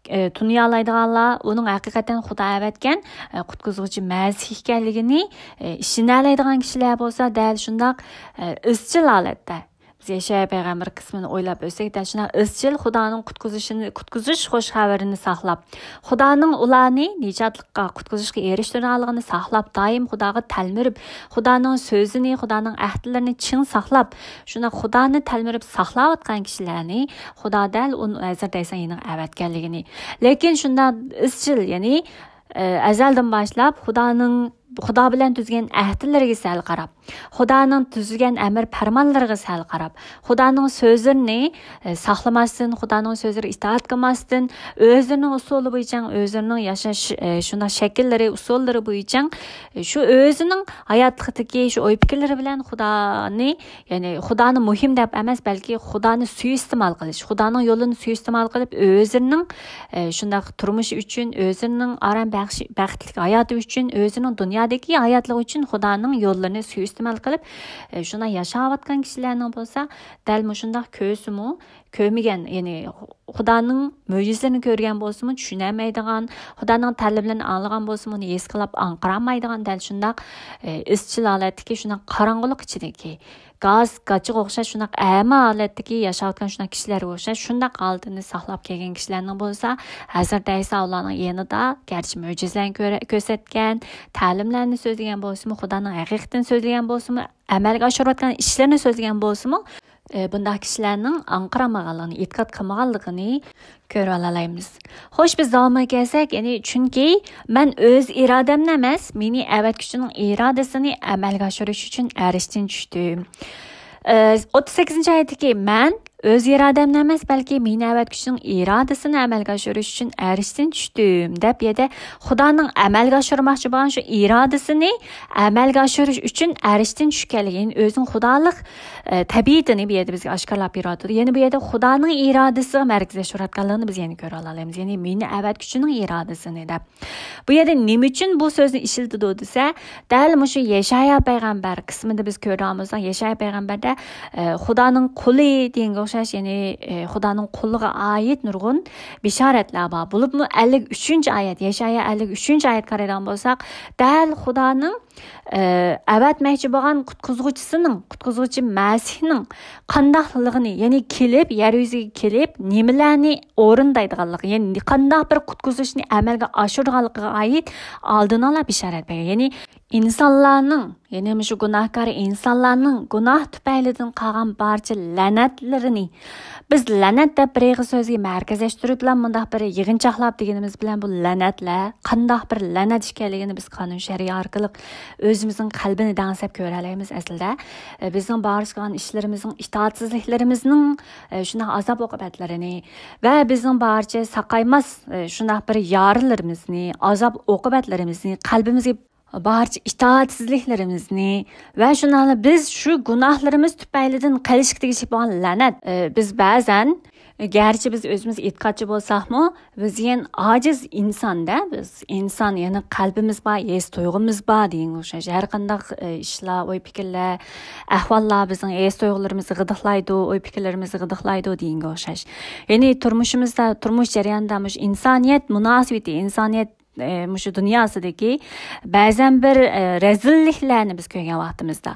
ئە، تونۇيالايدىغانلار، ئۇنىڭ ھەقىقەتەن خۇدا ئەۋەتكەن، ئە، قۇتقۇزغۇچى مەسىھ ئىكەنلىكىنى، ئە، ئىشىنەلەيدىغان كىشىلەر بولسا دەل شۇنداق، ئە، ئىزچىل ھالەتتە بىز يەشايا پەيغەمبەر قىسمىنى ئويلاپ ئۆتسەك، دەل شۇنداق ئىزچىل خۇدانىڭ قۇتقۇزۇشىنى، قۇتقۇزۇش خۇش خەۋىرىنى ساقلاپ، خۇدانىڭ ئۇلارنى نىجاتلىققا، قۇتقۇزۇشقا ئېرىشتۈرىدىغانلىقىنى ساقلاپ، دائىم خۇداغا تەلمۈرۈپ، خۇدانىڭ سۆزىنى، خۇدانىڭ ئەھدىلىرىنى چىڭ ساقلاپ، شۇنداق خۇدانى تەلمۈرۈپ ساقلاۋاتقان كىشىلەرنى خۇدا دەل ئۇنى ھەزرىتى ئەيسا يېنىغا ئەۋەتكەنلىكىنى. لېكىن شۇنداق ئىزچىل، يەنى، ئە، ئەزەلدىن باشلاپ خۇدانىڭ خۇدا بىلەن تۈزگەن ئەھدىلىرىگە سەل قاراپ، خۇدانىڭ تۈزگەن ئەمر پەرمانلىرىغا سەل قاراپ، خۇدانىڭ سۆزلىرىنى، ئە، ساقلىماستىن، خۇدانىڭ سۆزلىرىگە ئىتائەت قىلماستىن، ئۆزلىرىنىڭ ئۇسۇلى بويىچە، ئۆزلىرىنىڭ ياشاش، ئە، شۇنداق شەكىللىرى، ئۇسۇللىرى بويىچە، ئە، شۇ ئۆزىنىڭ ھاياتلىقىدىكى شۇ ئوي پىكىرلىرى بىلەن خۇدانى، يەنى خۇدانى مۇھىم دەپ ئەمەس، بەلكى خۇدانى سۇيىئىستېمال قىلىش، خۇدانىڭ يولىنى سۇيىئىستېمال قىلىپ، ئۆزىنىڭ، ئە، شۇنداق تۇرمۇشى ئۈچۈن، ئۆزىنىڭ ئارام بەخش-، بەختلىك ھاياتى ئۈچۈن، ئۆزىنىڭ دۇنيادىكى ھاياتلىقى ئۈچۈن خۇدانىڭ يوللىرىنى سۇيىئىستېمال قىلىپ، ئە، شۇنداق ياشاۋاتقان كىشىلەرنىڭ بولسا دەل مۇشۇنداق كۆرسىمۇ، كۆرمىگەن، يەنى خۇدانىڭ مۆجىزىلىرىنى كۆرگەن بولسىمۇ چۈشىنەلمەيدىغان، خۇدانىڭ تەلىپلىرىنى ئاڭلىغان بولسىمۇ ئۇنى ھېس قىلىپ ئاڭقىرالمايدىغان، دەل شۇنداق، ئە، ئىزچىل ھالەتتىكى شۇنداق قاراڭغۇلۇق ئىچىدىكى گاز گاچىغا ئوخشاش شۇنداق ئەما ھالەتتىكى ياشاۋاتقان شۇنداق كىشىلەرگە ئوخشاش شۇنداق ھالىتىنى ساقلاپ كەلگەن كىشىلەرنىڭ بولسا، ھەزرىتى ئەيسا ئۇلارنىڭ يېنىدا گەرچە مۆجىزىلەرنى كۆرە-، كۆرسەتكەن، تەلىملەرنى سۆزلىگەن بولسىمۇ، خۇدانىڭ ھەقىقىتىنى سۆزلىگەن بولسىمۇ، ئەمەلگە ئاشۇرۇۋاتقان ئىشلىرىنى سۆزلىگەن بولسىمۇ، ئە، بۇنداق كىشىلەرنىڭ ئاڭقىرالمىغانلىقىنى، ئېتىقاد قىلمىغانلىقىنى كۆرۈۋالالايمىز. خوش، بىز داۋامىغا كەلسەك، يەنى، چۈنكى مەن ئۆز ئىرادەمنى ئەمەس، مېنى ئەۋەتكۈچىنىڭ ئىرادىسىنى ئەمەلگە ئاشۇرۇش ئۈچۈن ئەرشتىن چۈشتۈم. ئە، ئوتتۇز سەككىزىنچى ئايەتتىكى، مەن ئۆز ئىرادەمنى ئەمەس، بەلكى مېنى ئەۋەتكۈچىنىڭ ئىرادىسىنى ئەمەلگە ئاشۇرۇش ئۈچۈن ئەرشتىن چۈشتۈم، دەپ، بۇ يەردە خۇدانىڭ ئەمەلگە ئاشۇرماقچى بولغان شۇ ئىرادىسىنى ئەمەلگە ئاشۇرۇش ئۈچۈن ئەرشتىن چۈشكەنلىكى، يەنى ئۆزىنىڭ خۇدالىق، ئە، تەبىئىتىنى بۇ يەردە بىزگە ئاشكارىلاپ بېرىۋاتىدۇ. يەنى بۇ يەردە خۇدانىڭ ئىرادىسىغا مەركەزلەشتۈرۈۋاتقانلىقىنى بىز يەنە كۆرۈۋالالايمىز. يەنى مېنى ئەۋەتكۈچىنىڭ ئىرادىسىنى دەپ. بۇ يەردە نېمە ئۈچۈن بۇ سۆزنى ئىشلىتىدۇ دېسە، دەل مۇشۇ يەشايا پەيغەمبەر قىسمىدا بىز كۆرىدىغان بولساق، يەشايا پەيغەمبەردە، ئە، خۇدانىڭ قۇلى دېگەنگە ئوخشاش، يەنى، ئە، خۇدانىڭ قۇللۇقىغا ئائىت نۇرغۇن بېشارەتلەر بار. بولۇپمۇ ئەللىك ئۈچىنچى ئايەت، يەشايا ئەللىك ئۈچىنچى ئايەتكە قارايدىغان بولساق، دەل خۇدانىڭ، ئە، ئەۋەتمەكچى بولغان قۇتقۇزغۇچىسىنىڭ، قۇتقۇزغۇچى مەسىھنىڭ قانداقلىقىنى، يەنى كېلىپ، يەر يۈزىگە كېلىپ، نېمىلەرنى ئورۇندايدىغانلىقى، يەنى قانداق بىر قۇتقۇزۇشنى ئەمەلگە ئاشۇرىدىغانلىقىغا ئائىت ئالدىن ئالا بېشارەت بەرگەن. يەنى ئىنسانلارنىڭ، يەنى مۇشۇ گۇناھكار ئىنسانلارنىڭ گۇناھ تۈپەيلىدىن قالغان بارچە لەنەتلىرىنى، بىز لەنەت دەپ بىر ئېغىز سۆزگە مەركەزلەشتۈرۈپلا مۇنداق بىر يىغىنچاقلاپ دېگىنىمىز بىلەن، بۇ لەنەتلەر قانداق بىر لەنەت ئىكەنلىكىنى بىز قانۇن شەرىئە ئارقىلىق ئۆزىمىزنىڭ قەلبىنى دەڭسەپ كۆرەلەيمىز ئەسلىدە. ئە، بىزنىڭ بارچە قىلغان ئىشلىرىمىزنىڭ، ئىتائەتسىزلىكلىرىمىزنىڭ، ئە، شۇنداق ئازاب ئوقۇبەتلىرىنى ۋە بىزنىڭ بارچە ساقايماس، ئە، شۇنداق بىر يارىلىرىمىزنى، ئازاب ئوقۇبەتلىرىمىزنى، قەلبىمىزگە بارچە ئىتائەتسىزلىكلىرىمىزنى ۋە شۇنداقلا بىز شۇ گۇناھلىرىمىز تۈپەيلىدىن قېلىشقا تېگىشلىك بولغان لەنەت. ئە، بىز بەزەن، گەرچە بىز ئۆزىمىز ئېتىقادچى بولساقمۇ، بىز يەنە ئاجىز ئىنسان-دە، بىز ئىنسان، يەنى قەلبىمىز بار، ھېس تۇيغۇمىز بار دېگەنگە ئوخشاش. ھەر قانداق، ئە، ئىشلار، ئوي پىكىرلەر، ئەھۋاللار بىزنىڭ ھېس تۇيغۇلىرىمىزنى غىدىقلايدۇ، ئوي پىكىرلىرىمىزنى غىدىقلايدۇ دېگەنگە ئوخشاش. يەنى تۇرمۇشىمىزدا، تۇرمۇش جەريانىدا مۇشۇ ئىنسانىيەت مۇناسىۋىتى، ئىنسانىيەت، ئە، مۇشۇ دۇنياسىدىكى بەزەن بىر، ئە، رەزىللىكلەرنى بىز كۆرگەن ۋاقتىمىزدا،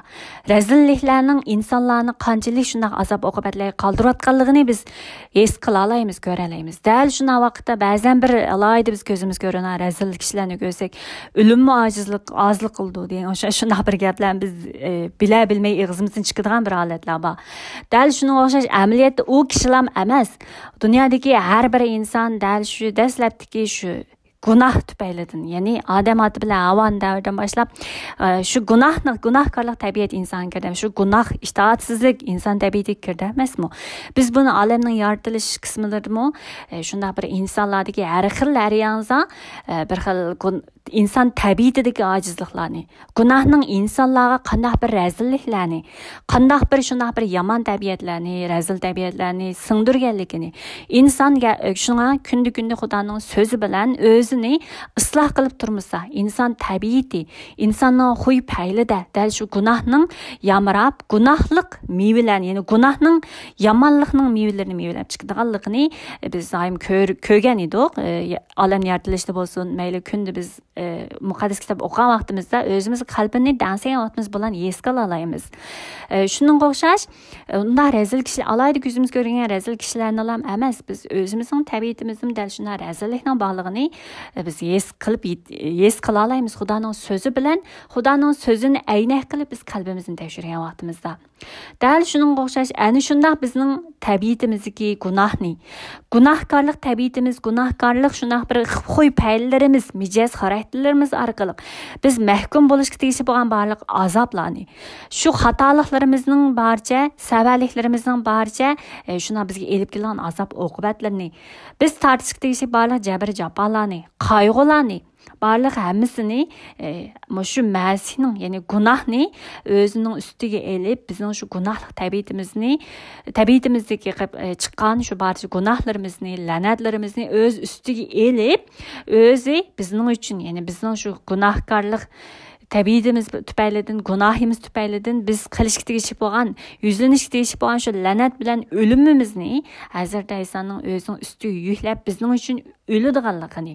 رەزىللىكلەرنىڭ ئىنسانلارنى قانچىلىك شۇنداق ئازاب ئوقۇبەتلەرگە قالدۇرۇۋاتقانلىقىنى بىز ھېس قىلالايمىز، كۆرەلەيمىز. دەل شۇنداق ۋاقىتتا بەزەن بىر ئالاھىدە بىز كۆزىمىز كۆرىدىغان رەزىل كىشىلەرنى كۆرسەك، ئۆلۈممۇ ئاجىزلىق، ئازلىق قىلىدۇ دېگەن ئوخشاش شۇنداق بىر گەپلەرنى بىز، ئە، بىلە بىلمەي ئېغىزىمىزدىن چىقىدىغان بىر ھالەتلەر بار. دەل شۇنىڭغا ئوخشاش ئەمەلىيەتتە ئۇ كىشىلام ئەمەس. دۇنيادىكى ھەر بىر ئىنسان دەل شۇ دەسلەپتىكى شۇ گۇناھ تۈپەيلىدىن، يەنى ئادەم ئاتا بىلەن ھاۋانىڭ دەۋرىدىن باشلاپ، ئە، شۇ گۇناھنى، گۇناھكارلىق تەبىئەت ئىنسانغا كىردى. شۇ گۇناھ، ئىتائەتسىزلىك ئىنسان تەبىئىتىگە كىردى ئەمەسمۇ؟ بىز بۇنى ئالەمنىڭ يارىتىلىش قىسمىلىرىمۇ، ئە، شۇنداق بىر ئىنسانلاردىكى ھەر خىل، ھەر يانزا، ئە، بىر خىل گۇن-، ئىنسان تەبىئىتىدىكى ئاجىزلىقلارنى، گۇناھنىڭ ئىنسانلارغا قانداق بىر رەزىللىكلەرنى، قانداق بىر شۇنداق بىر يامان تەبىئەتلەرنى، رەزىل تەبىئەتلەرنى سىڭدۈرگەنلىكىنى، ئىنسان گە-، شۇڭا كۈندە-كۈندە خۇدانىڭ سۆزى بىلەن ئۆزىنى ئىسلاھ قىلىپ تۇرمىسا، ئىنسان تەبىئىتى، ئىنساننىڭ خۇي پەيلىدە دەل شۇ گۇناھنىڭ يامراپ، گۇناھلىق مېۋىلەرنى، يەنى گۇناھنىڭ، يامانلىقنىڭ مېۋىلىرىنى مېۋىلەپ چىقىدىغانلىقىنى بىز دائىم كۆر-، كۆرگەن ئىدۇق. ئە، ئالەم يارىتىلىشتا بولسۇن، مەيلى كۈندە بىز ئى، مۇقەددەس كىتاب ئوقۇغان ۋاقتىمىزدا ئۆزىمىز قەلبىنى دەڭسىگەن ۋاقتىمىز بولغان ھېس قىلالايمىز. ئى، شۇنىڭغا ئوخشاش، ئى، ئۇنداق رەزىل كىشىلەر، ئالاھىدە كۆزىمىز كۆرگەن رەزىل كىشىلەرنىلا ئەمەس، بىز ئۆزىمىزنىڭ تەبىئىتىمىزدىمۇ دەل شۇنداق رەزىللىكنىڭ بارلىقىنى، ئى، بىز ھېس قىلىپ يېت-، ھېس قىلالايمىز. خۇدانىڭ سۆزى بىلەن، خۇدانىڭ سۆزىنى ئەينەك قىلىپ بىز قەلبىمىزنى تەكشۈرگەن ۋاقتىمىزدا. دەل شۇنىڭغا ئوخشاش، ئەنە شۇنداق بىزنىڭ تەبىئىتىمىزدىكى گۇناھنى، گۇناھكارلىق تەبىئىتىمىز، گۇناھكارلىق شۇنداق بىر خۇي پەيلىرىمىز، مىجەز خاراكتېرلىرىمىز ئارقىلىق بىز مەھكۇم بولۇشقا تېگىشلىك بولغان بارلىق ئازابلارنى، شۇ خاتالىقلىرىمىزنىڭ بارچە، سەۋەنلىكلىرىمىزنىڭ بارچە، ئە، شۇنداق بىزگە ئېلىپ كېلىدىغان ئازاب ئوقۇبەتلىرىنى، بىز تارتىشقا تېگىشلىك بارلىق جەبىر جاپالارنى، قايغۇلارنى، بارلىق ھەممىسىنى، ئە، مۇشۇ مەسىھنىڭ، يەنى گۇناھنى ئۆزىنىڭ ئۈستىگە ئېلىپ، بىزنىڭ شۇ گۇناھلىق تەبىئىتىمىزنى، تەبىئىتىمىزدىكى قىپ-، ئە، چىققان شۇ بارچە گۇناھلىرىمىزنى، لەنەتلىرىمىزنى ئۆز ئۈستىگە ئېلىپ، ئۆزى بىزنىڭ ئۈچۈن، يەنى بىزنىڭ شۇ گۇناھكارلىق تەبىئىتىمىز تۈپەيلىدىن، گۇناھىمىز تۈپەيلىدىن بىز قىلىشقا تېگىشلىك بولغان، يۈزلىنىشكە تېگىشلىك بولغان شۇ لەنەت بىلەن ئۆلۈمىمىزنى ھەزرىتى ئەيسانىڭ ئۆزىنىڭ ئۈستىگە يۈكلەپ، بىزنىڭ ئۈچۈن ئۆلىدىغانلىقىنى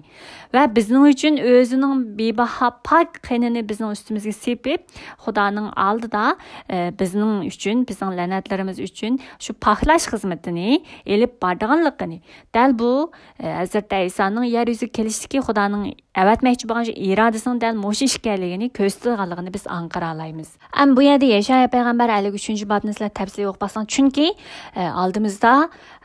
ۋە بىزنىڭ ئۈچۈن ئۆزىنىڭ بىباھا پاك قېنىنى بىزنىڭ ئۈستىمىزگە سېپىپ، خۇدانىڭ ئالدىدا، ئە، بىزنىڭ ئۈچۈن، بىزنىڭ لەنەتلىرىمىز ئۈچۈن شۇ پاكلاش خىزمىتىنى ئېلىپ بارىدىغانلىقىنى، دەل بۇ، ئە، ھەزرىتى ئەيسانىڭ يەر يۈزىگە كېلىشتىكى خۇدانىڭ ئەۋەتمەكچى بولغان شۇ ئىرادىسىنىڭ دەل مۇشۇ ئىكەنلىكىنى كۆرسىتىدىغانلىقىنى بىز ئاڭقىرالايمىز. ئەمما بۇ يەردە يەشايا پەيغەمبەر ئەللىك ئۈچىنچى بابنى سىلەر تەپسىلىي ئوقۇپ باقساڭ، چۈنكى، ئە، ئالدىمىزدا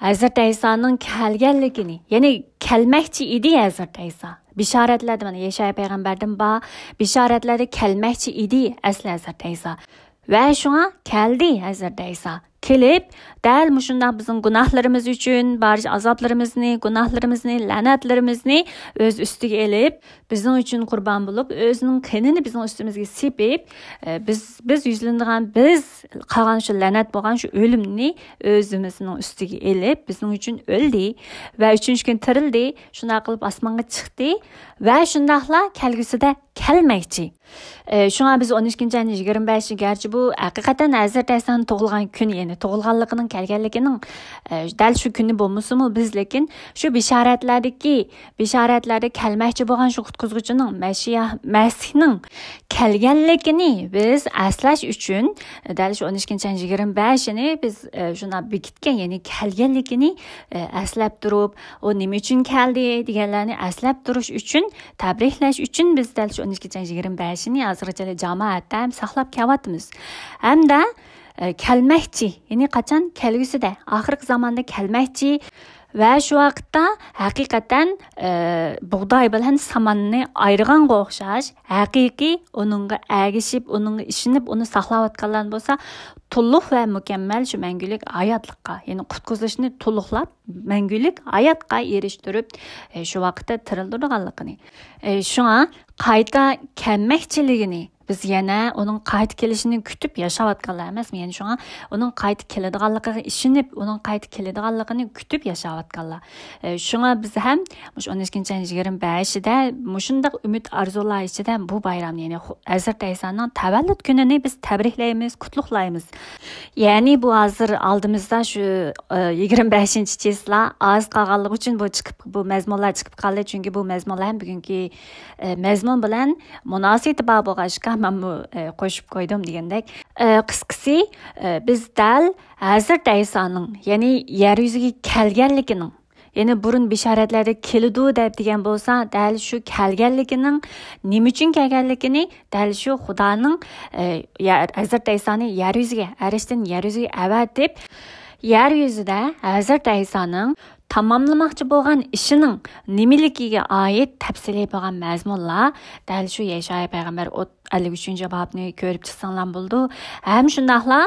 ھەزرىتى ئەيسانىڭ كەلگەنلىكىنى، يەنى كەلمەكچى ئىدى ھەزرىتى ئەيسا. بىشارەتلەردە مانا يەشايا پەيغەمبەردىن بار، بىشارەتلەردە كەلمەكچى ئىدى ئەسلى ھەزرىتى ئەيسا. ۋە شۇڭا كەلدى ھەزرىتى ئەيسا. كېلىپ، دەل مۇشۇنداق بىزنىڭ گۇناھلىرىمىز ئۈچۈن بارچە ئازابلىرىمىزنى، گۇناھلىرىمىزنى، لەنەتلىرىمىزنى ئۆز ئۈستىگە ئېلىپ، بىزنىڭ ئۈچۈن قۇربان بولۇپ، ئۆزىنىڭ قېنىنى بىزنىڭ ئۈستىمىزگە سېپىپ، ئە، بىز، بىز يۈزلىنىدىغان، بىز قالغان شۇ لەنەت بولغان شۇ ئۆلۈمنى ئۆزىمىزنىڭ ئۈستىگە ئېلىپ، بىزنىڭ ئۈچۈن ئۆلدى ۋە ئۈچىنچى كۈنى تىرىلدى، شۇنداق قىلىپ ئاسمانغا چىقتى ۋە شۇنداقلا كەلگۈسىدە كەلمەكچى. ئە، شۇڭا بىز ئون ئىككىنچى ئاينىڭ يىگىرمە بەشى، گەرچە بۇ ھەقىقەتەن ھەزرىتى ئەيسانىڭ تۇغۇلغان كۈنى، يەنى تۇغۇلغانلىقىنىڭ، كەلگەنلىكىنىڭ، ئە، دەل شۇ كۈنى بولمىسىمۇ، بىز لېكىن شۇ بىشارەتلەردىكى، بىشارەتلەردە كەلمەكچى بولغان شۇ قۇتقۇزغۇچىنىڭ، مەشىيا-، مەسىھنىڭ كەلگەنلىكىنى بىز ئەسلەش ئۈچۈن، دەل شۇ ئون ئىككىنچى ئاينىڭ يىگىرمە بەشىنى بىز، ئە، شۇنداق بېكىتكەن، يەنى كەلگەنلىكىنى، ئە، ئەسلەپ تۇرۇپ، ئۇ نېمە ئۈچۈن كەلدى دېگەنلەرنى ئەسلەپ تۇرۇش ئۈچۈن، تەبرىكلەش ئۈچۈن بىز دەل شۇ ئون ئىككىنچى ئاينىڭ يىگىرمە بەشىنى ھازىرغىچە جامائەتتە ھەم ساقلاپ كېلىۋاتىمىز. ھەمدە، ئە، كەلمەكچى، يەنى قاچان؟ كەلگۈسىدە، ئاخىرقى زاماندا كەلمەكچى ۋە شۇ ۋاقىتتا ھەقىقەتەن، ئە، بۇغداي بىلەن ساماننى ئايرىغانغا ئوخشاش، ھەقىقىي ئۇنىڭغا ئەگىشىپ، ئۇنىڭغا ئىشىنىپ، ئۇنى ساقلاۋاتقانلارنى بولسا تولۇق ۋە مۇكەممەل شۇ مەڭگۈلۈك ھاياتلىققا، يەنى قۇتقۇزۇشنى تولۇقلاپ، مەڭگۈلۈك ھاياتقا ئېرىشتۈرۈپ، ئە، شۇ ۋاقىتتا تىرىلدۈرىدىغانلىقىنى، ئە، شۇڭا قايتا كەلمەكچىلىكىنى بىز يەنە ئۇنىڭ قايتا كېلىشىنى كۈتۈپ ياشاۋاتقانلار ئەمەسمۇ؟ يەنى شۇڭا ئۇنىڭ قايتا كېلىدىغانلىقىغا ئىشىنىپ، ئۇنىڭ قايتا كېلىدىغانلىقىنى كۈتۈپ ياشاۋاتقانلار. ئە، شۇڭا بىز ھەم مۇشۇ ئون ئىككىنچى ئاينىڭ يىگىرمە بەشىدە مۇشۇنداق ئۈمىد ئارزۇلار ئىچىدە بۇ بايرامنى، يەنى خۇ-، ھەزرىتى ئەيسانىڭ تەۋەللۇت كۈنىنى بىز تەبرىكلەيمىز، قۇتلۇقلايمىز. يەنى بۇ ھازىر ئالدىمىزدا شۇ، ئە، يىگىرمە بەشىنچى چىسلا ئاز قالغانلىقى ئۈچۈن بۇ چىقىپ، بۇ مەزمۇنلار چىقىپ قالدى. چۈنكى بۇ مەزمۇنلار ھەم بۈگۈنكى، ئە، مەزمۇن بىلەن مۇناسىۋىتى بار بولغاچقا، مەنمۇ، ئە، قوشۇپ قويدۇم دېگەندەك. ئە، قىسقىسى، ئە، بىز دەل ھەزرىتى ئەيسانىڭ، يەنى يەر يۈزىگە كەلگەنلىكىنىڭ، يەنى بۇرۇن بىشارەتلەردە كېلىدۇ دەپ دېگەن بولسا، دەل شۇ كەلگەنلىكىنىڭ، نېمە ئۈچۈن كەلگەنلىكىنى، دەل شۇ خۇدانىڭ، ئە، يە-، ھەزرىتى ئەيسانى يەر يۈزىگە، ئەرشتىن يەر يۈزىگە ئەۋەتىپ، يەر يۈزىدە ھەزرىتى ئەيسانىڭ تاماملىماقچى بولغان ئىشىنىڭ نېمىلىكىگە ئائىت تەپسىلىي بولغان مەزمۇنلار دەل شۇ يەشايا پەيغەمبەر ئوت-، ئەللىك ئۈچىنچى بابنى كۆرۈپ چىقساڭلار بولىدۇ. ھەم شۇنداقلا،